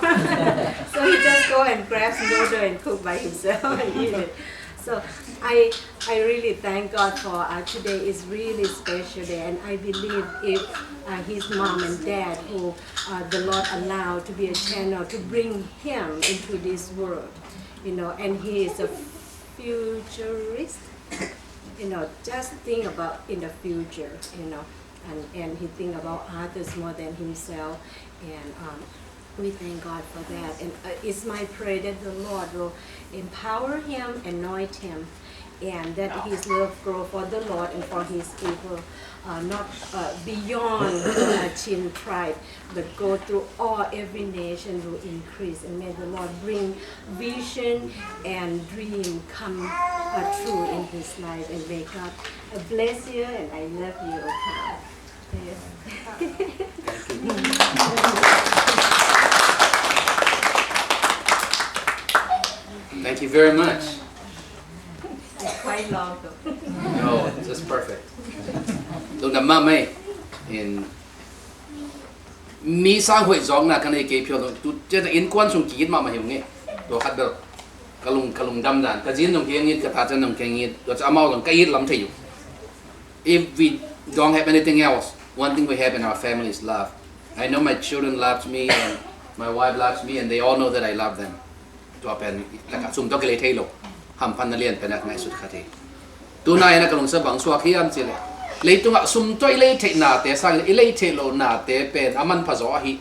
So he just go and grab noodle and cook by himself and eat it. So I, I really thank God for, uh, today is really special day, and I believe if, uh, his mom and dad, who, uh, the Lord allowed to be a channel to bring him into this world, you know, and he is a futurist, you know, just think about in the future, you know, and, and he think about others more than himself, and, um, we thank God for that. And, uh, it's my prayer that the Lord will empower him, anoint him, and that his love grow for the Lord and for his people, uh, not, uh, beyond the, uh, Chin tribe, but go through all, every nation will increase. And may the Lord bring vision and dream come, uh, true in his life. And may God, uh, bless you, and I love you, Opa. Yes. Thank you very much. It's quite long though. No, just perfect. Lungdam mahmah ei. In, mi sang hoih zawkna ka nei kei phial dong. Tu, tua innkuan sung ki-it mahmah hi ung ei. Tua khat bel ka lung, ka lungdam dan. Ka zi in zong kiang it, ka ta ciang zong kiang it. Tua ciang amau zong ka it lam thei uh. If we don't have anything else, one thing we have in our family is love. I know my children loves me and my wife loves me and they all know that I love them. Tua pen lakah sum tawh kilei thei lo. Hamphatna lian pen a ka ngaihsut khat hi. Tuna in a ka lungsim bang suak hiam cih leh, leitungah sum tawh i lei theih nate sang i lei theih loh nate pen a manpha zaw ahi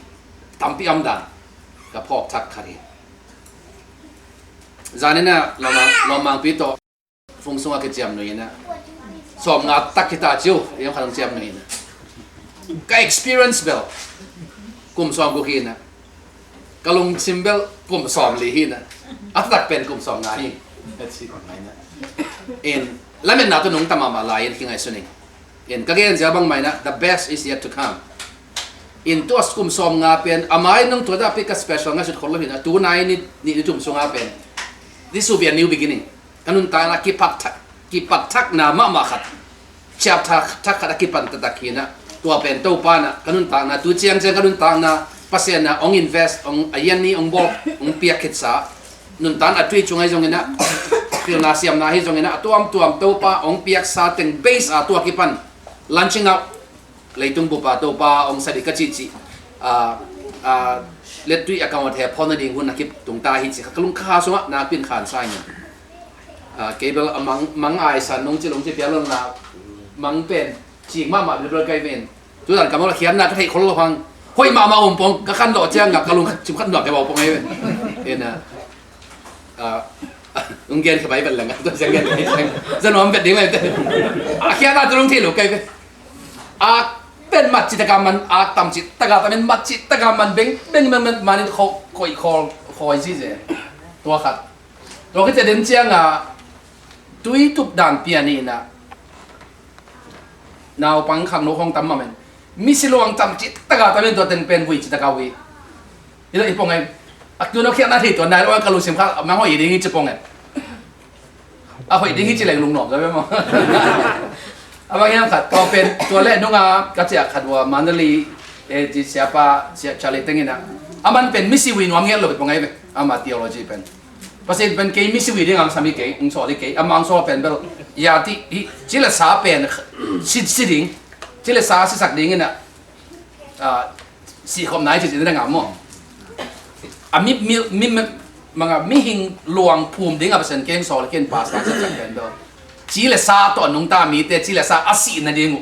tampi om dan ka phawk thak khat hi. Zan in a lawmang, lawmangpi tawh fung sungah kiciam nui in a, sawmnga tak kita ciu, i hong khat hong ciam nui in a, ka experience bel kum sawmguk hi in a, ka lungsim bel kum sawmli hi in a, a taktak pen kum sawmnga hi. Ka ci bang mai in a, in lametna tawh nungta mahmah lai in kingaihsun ing. In ka gen zia bang mai in a, the best is yet to come. In tua kum sawmnga pen a mai nung tua dah pi ka special ngaihsut khol lo hi in a, tuna in ni, ni, ni thum sunga pen this will be a new beginning. Ka nuntakna kipak thak, kipak thakna mahmah khat, chapter thak khat a kipan taktak hi in a, tua pen Topa in a ka nuntakna, tu ciangciang ka nuntakna Pasian in a hong invest, hong a yan ni hong bawl, hong piak khitsa, nuntakna tui cungah hi zongin a, pilna siamna hi zongin a, a tuamtuam Topa hong piaksa teng base a tua kipan launching out. Leitung bupa Topa hong sa dih ka cihcih, ah, ah, lettui a ka mawt he phawn nading hun a kip tung ta hi ci kha ka lungkha sungah nakpi in khan sa ing. Ah, kei bel a mang, mang aisan nong ci long ci pial lon la mang pen cik mahmah bel bel kai ven. Tudan ka mawt a khiamna ka theih khol lo hang Hoih mahmah om pong, ka khan lawh ciang a ka lung cim khat nuam kei bau pong ei ve. Ina, ah, ung gen khe bai vel leng a, tua ciang gen leng, za nuam vet ding leng te. A khiatna tu lung thei lo kei ve. A pen mat ci taka man, a tam ci taka tamin mat ci taka man beng, beng, beng, beng, manin kho, khoi, khol, khoi zize. Tua khat. Tua khit ciang den ciang a, tui tup dan pian ina. Naupang khangno khong tam mamen. Misi luang tam ci taka tamin tua teng pen vui ci taka vui. Ina i pong em. A tu no khiatna thei tua nai lo ka lungsim kha, mang hoih ding hi ci pong em. A hoih ding hi ci leng lungnuam zaw ve maw. A bang hiam khat, tua pen, tua le nunga ka ciah khat ua Mandalay, eh, ci siapa, sia Charlie teng ina. A man pen misi vui nuam ngiat lo ve pong em. Ama theology pen. Pasian pen kei misi vui ding ang sami kei, ang sawli kei, amang sawl pen bel. Ya ti, hi, ci le sa pen, si, si ding, ci le sa sisak ding ina, ah, si khom nai ci ci ding ang maw. A mi, mi, mi, mi, manga mihing luang phum ding a Pasian kei ang sawli kei pastor sisak pen bel. Ci le sa tawh nungta mite, ci le sa a sihna ding uh.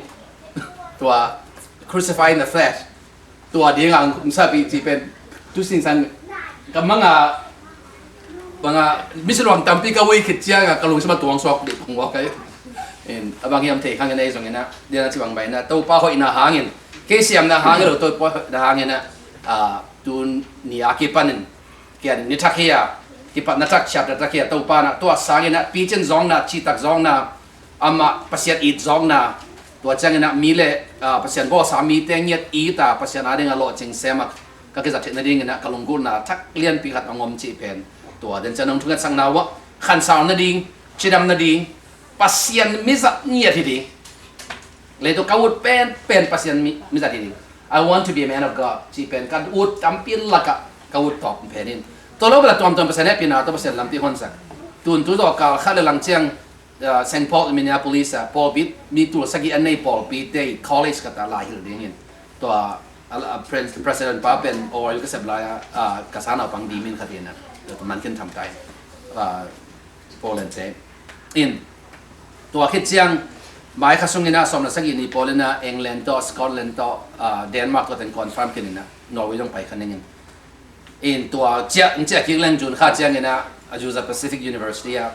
Tua, crucify in the flesh. Tua ding ang kum sapi ci pen tu sing san ka manga, manga misi luang tampi ka vui khit ciang a ka lungsim a tuang suak dih pong ua kai. In, a bang hiam thei khang in ei zong ina, dia na ci bang bai na, Topa hoihna hangin, kei siamna hangin lo, Topa hoihna hangin a, ah, tu ni a kipanin, kian ni thak hi a, kipatna thak, siamna thak hi a, Topa na, tua sangin a, picin zong na, citak zong na, amah Pasian it zong na, tua ciangin a mi le, ah, Pasian bawlsa mite ngiat it a, Pasian a ding a lawhcing sem a ka kizat theih nadingin a ka lunggulhna thak lianpi khat a ngom cih pen. Tua den ciang nong thungatsakna uah khansau nading, cidam nading, Pasian mizat ngiat hi ding. Leitung ka ut pen, pen Pasian mi, mizat hi ding. I want to be a man of God cih pen ka ut tampi lakah ka ut tawp pen in. Tua lo bela tuamtuam Pasian hehpihna tawh Pasian lampi honsak. Tun tu dawh kal khat le lang ciang, ah, Saint Paul Minneapolis ah, pawlpi mi tul sagih an nei pawlpite i college khat ah lai hilh dingin. Tua, ah, ah, pres-, president pa pen oil ka sep lai ah, ah, ka sa naupang dimin khat in ah. Tua man kin tham tai. Ah, Poland te. In, tua khit ciang, mai kha sungin ah sawm le sagih ni pawl in ah England tawh, Scotland tawh, ah, Denmark tawh teng confirm khin in ah Norway zong pai kha ning in. In tua ciah, ciah kik leng June kha ciangin ah, a Azusa Pacific University ah,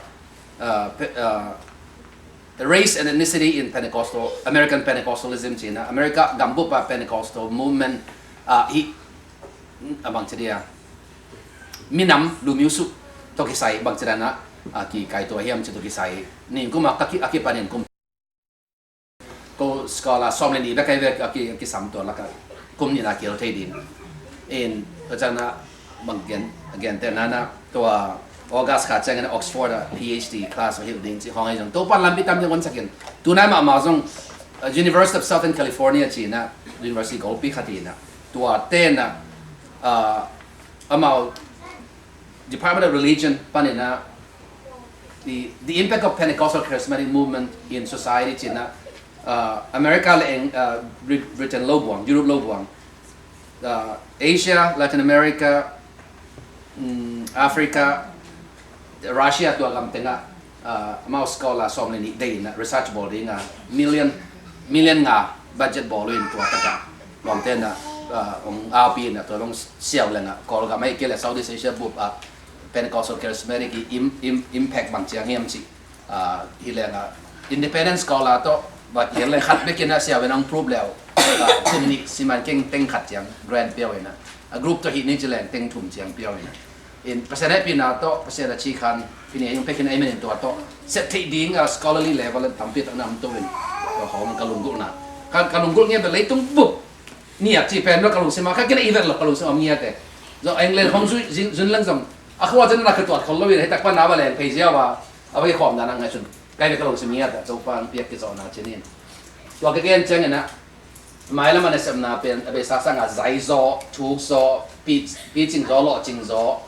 uh, pe-, uh, the race and ethnicity in Pentecostal, American Pentecostalism ci-in ah, America gambup ah Pentecostal movement, uh, hi, a bang ci dia, minam, lumiu su, tawh kisai, bang ci dan ah, uh, ki kai tua hiam ci tawh kisai. Nin kum ah, a ki, a kipanin kum ko scholar sawm le nih bek ahi ve, a ki, a kisam tua lakah kum nih na kihel thei ding. In, tua ciang ah bang gen, a gentehna ah tua August kha ciangin Oxford ah PhD class va hilh ding cih khawng ahi zong. Topa lampi tam ding honsak in. Tunai mahmah zong, uh, University of Southern California ci-in ah, university golpi khat in ah. Tua ten ah, uh, amau Department of Religion panin ah, the, the impact of Pentecostal charismatic movement in society ci-in ah, uh, America le Eng-, uh, Brit-, Britain lo buang, Europe lo buang, uh, Asia, Latin America, mm, Africa, Russia tua gam tengah, ah, amau scholar sawm le nih deih in ah research bawl ding ah million, million nga budget bawl uh in tua takah lawmte in ah, ah, hong aupi in ah tua long siau leng ah Kawlgam ahih kei leh Southeast Asia bup ah Pentecostal charismatic i im, im, impact bang ciang hiam cih, ah, hi leng ah independent scholar tawh va kihel leng khat bek in ah siau in ah hong prove leu, ah, kum nih siman keng teng khat ciang grant pia uh in ah, a group tawh hih ni ci leng teng thum ciang pia uh in ah. In Pasian hehpihna tawh, Pasian a ci khan, pini a hong pia khin a i menin tua tawh sep theih ding a scholarly level in tampi tak na om to in, tua khawng ka lunggulhna. Ka, ka lunggulh ngiat bel leitung bup ni a cih pen bel ka lungsim a, ka kina i vet lo ka lungsim a om ngiat e. Zong England hong zui, zin, zun leng zong a khua zin na ka tuat khol lo in, hei tak pan a va leng phei ziau a, a va kikhawm dan a ngaihsun. Ka i vet ka lungsim ngiat e, Topa hong piak kizawhna cih in. Tua ka gen ciangin ah, mailam a nasepna pen a beisa sangin zai zaw, thuk zaw, pi, picing zaw, lawhcing zaw,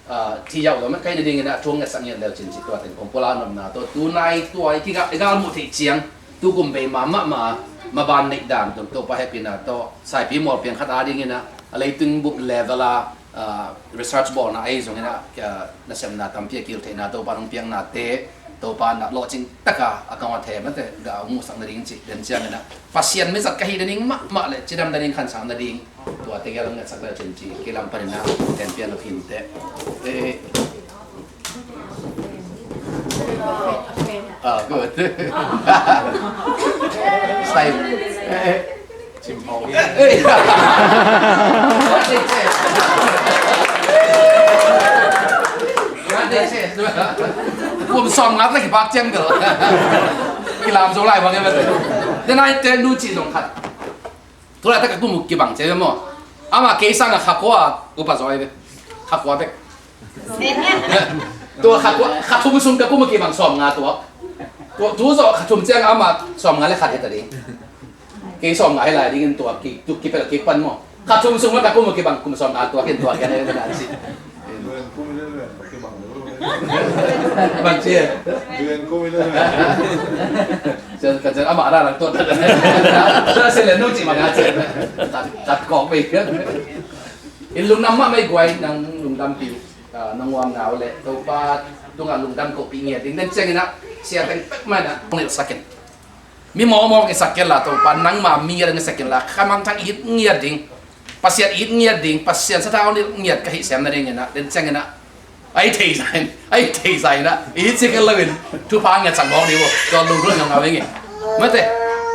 ah, thi yauh zaw, man kai na dingin ah thu hong ngetsak ngiat leu cin cih tua teng kong pulak nopna tawh, tunai tua i kiga, i galmuh theih ciang, tu kum bei ma, ma, ma, maban neih dan tawh, Topa hehpihna tawh, saipi mual piang khat a dingin ah, a leitung bup level a, ah, research bawlna ahi zongin ah, ah, nasepna tampi a kihel theihna Topa hong piaknate, Topa na lawhcing taka a kong a them nate ga hong muhsak nading ci den ciangin ah Pasian mizat ka hi nading mahmah le cidam nading khansak nading tua tegel hong ngetsak le cin ci kilam panin ah ten pian lo hinte. Eh, ah, good. Style. Eh, eh. Kum sawm nga tak i bak ciang tel. Kilam zo lai bang e mate. Denai te nu ci zong khat. Tulai tak a kum kibang ciang maw. Ama kei sang a kha kua upa zoi ve. Kha kua bek. Tua kha kua, kha thum sung ka kum kibang sawm nga tua. Tua tu zo kha thum ciang ama sawm nga le khat heta ding. Kei sawm nga hi lai dingin tua ki, tu kipel kik pan maw. Kha thum sung ma ka kum kibang kum sawm nga tua kin tua kian e na si. Bang ci e. Ka cian ama rang tuat. Selen nu ci ma nga ci. Tat kok be. In lungdam mahmah i guai nang lungdam piu. Nang uam nau le Topa tungah lungdam ko pi ngiat ding den ciangin ah sia teng pek mai na. Nilh sakin. Mi mawkmawk i sak kei la Topa nangma mi ngiat i sak kei la khamang thang i it ngiat ding. Pasian i it ngiat ding, Pasian sathau nilh ngiat ka hih siam nadingin ah den ciangin ah a i thei zain, a i thei zain ah i it sia kei loin thupha ngiat sak mawk ding uh. Tua lungdam ngam ngam ing e. Mate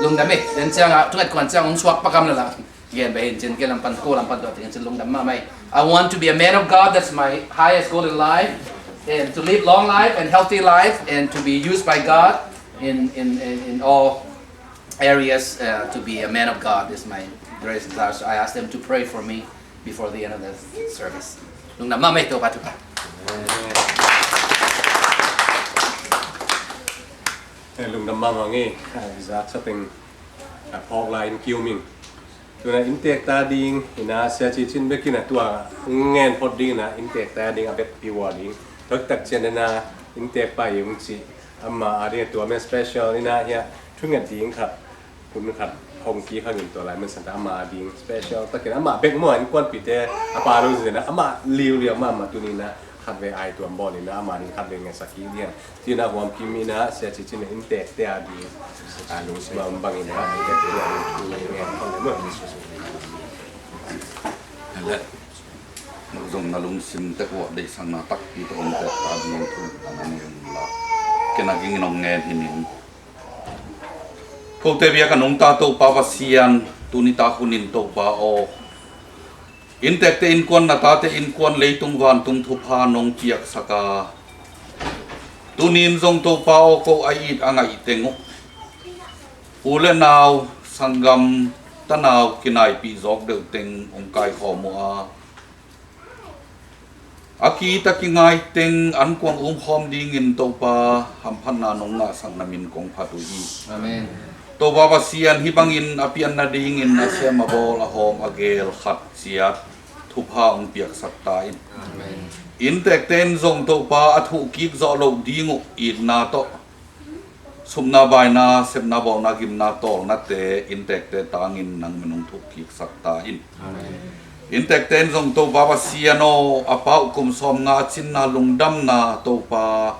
lungdam e. Den ciangah thunget kuan ciang hong suak pakam le la. Gen beh hin cin ke lampan ko lampan tua ting cin lungdam mahmah e. I want to be a man of God. That's my highest goal in life. And to live long life and healthy life and to be used by God in, in, in, in all areas, uh, to be a man of God is my greatest desire. So I ask them to pray for me before the end of the service. Lungdam mahmah e Topa thupha. Lungdam mahmah e. Zak sa teng a phawk lai in kiu ming. Tuna inntek ta ding ina sia cicin bekin a tua ngen phot ding ina inntek ta ding a bet piwa ding. Taktak cian ina inntek pa i ung ci ama a ding a tua men special ina hia thunget ding khat hun khat hong ki khangin tua lai men santa ama a ding special takin ama bek mua in kuanpite a pa lo zina ama liuliu ama ama tunina khat ve ai tuam bawl ina ama ding khat ve ngen sak hi ding. Tina huam kim ina sia cicin inntek te a ding a lungsim a um bangin a inntek te a ding thu ngen khong le maw. Hele zong na lungsim te kuah deihsakna takpi tawh inntek ta ding thu a nang in la kena ging in hong ngen hi ning. Kote bia ka nungta Topa Pasian tuni ta hunin Topa aw. Inntekte innkuan na tate innkuan leitung vantung thupha nong piaksak a tunin zong Topa aw ko a it a ngaih teng uh u le nau sanggam tanau kinaipih zawk deuh teng hong kaikhawm uh a a ki-it a kingai teng an kuang umkhawm dingin Topa hamphatna nong ngahsak na min kong phat uh hi. Amen. Topa Pasian hih bangin a pian nadingin a siam a bawl a hawm a geel khat ciat thupha hong piaksak ta in. Amen. Inntekte in zong Topa a thuhkik zawh loh ding uh itna tawh supna baina sepna bawlna gimna tawlnate inntekte tangin nang min hong thuhkiksak ta in. Amen. Inntekte in zong Topa Pasian aw a pau kum sawm nga a cinna lungdamna Topa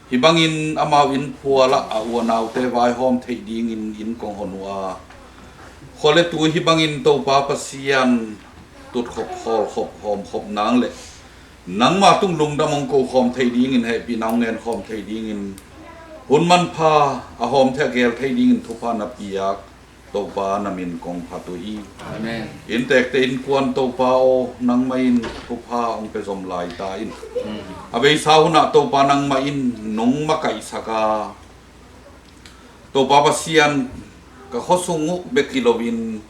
hih bangin amau inn phualah a u a naute vaihawm theih dingin inn kong hon uh a khua le tui hih bangin Topa Pasian tutkhop khawlkhop hawmkhop nang le nangma tung lungdam hong kokhawm thei dingin hehpihna hong ngenkhawm thei dingin hun manpha a hawm thei a geel thei dingin thupha na piak Topa na min kong phat uh hi. Amen. Inntekte innkuan Topa aw nangmah in thupha hong pia zom lai ta in. Mm. A beisa hunah Topa nangmah in nong makaihsak a Topa Pasian ka khuasung uh bek hi loin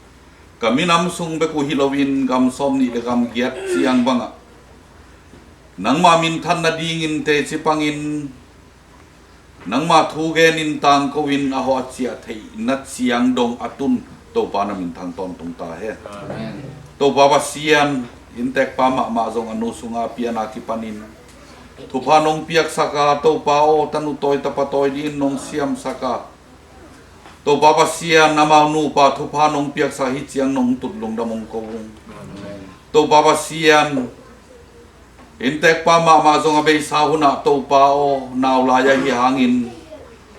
ka minam sung bek uh hi loin gam sawm nih le gam giat ciang bangah nangma minthan nadingin teci pangin nangma thu genin tangko in a hawh a ciah theih na ciang dong a tun Topa na minthang tawntung ta hen. Amen. Topa Pasian inntekpa mahmah zong a nu sunga piana kipanin thupha nong piaksak a Topa aw tanu tawi tapa tawi dingin nong siamsak a Topa Pasian amau nupa thupha nong piaksak hi ciang nong tut lungdam hong ko ung. Amen. Topa Pasian Inntekpa mahmah zong a beisa hunah Topa aw, nau lai ahi hangin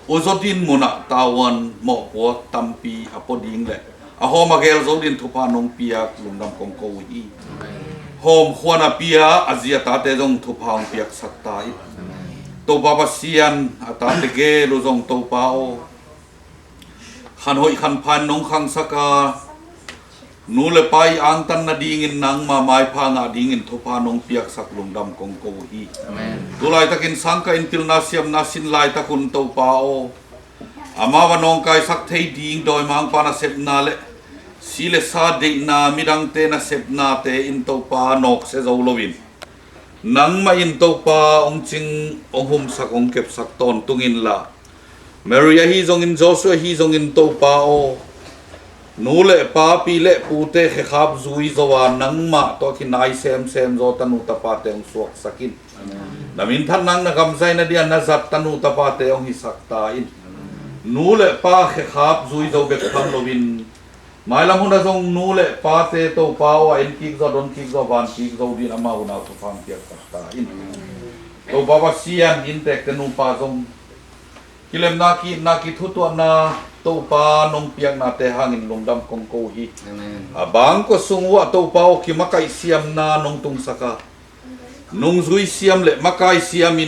uzaw din munah tavuan mawhpuak tampi a pua ding le a hawm a gel zo din thupha nong piak lungdam kong ko uh hi. Hawm khua napi-a a zi a tate zong thupha hong piaksak ta hi. Topa Pasian, a tate gel uh zong Topa aw, khan hoih khan pha in nong khangsak a, nu le pa i angtan nadingin nangma maipha ngah dingin thupha nong piaksak lungdam kong ko uh hi. Tu laitakin sangkah in pilna siamna sin laitak hun Topa aw, amau a nawngkaisak thei ding dawimangpa nasepna le si le sa deihna, midangte nasepnate in Topa nawksia zo loin nangmah in Topa hong cing, hong humsak, hong kepsak tawntung inla, Mary ahi zongin, Joseph ahi zongin Topa aw, nu le pa, pi le pute khekhap zui zo a, nangmah tawh a kinai semsem zaw tanu tapate hong suaksak in. Na minthanna, na gamzaina dia na zat tanu tapate hong hisak ta in. Nu le pa khekhap zui zo bek tham loin mailam hunah zong nu le pate Topa aw, a en kik zo, a don kik zo, a van kik zo din amau hunah thupha hong piaksak ta in. Topa Pasian, inntekte nupa zong kilemna, ki-itna, kithutuahna Topa nong piaknate hangin lungdam kong ko uh hi. A bangkua sung uhah Topa aw, kimakaih siamna nong tungsak a, nungzui siam le makai siamin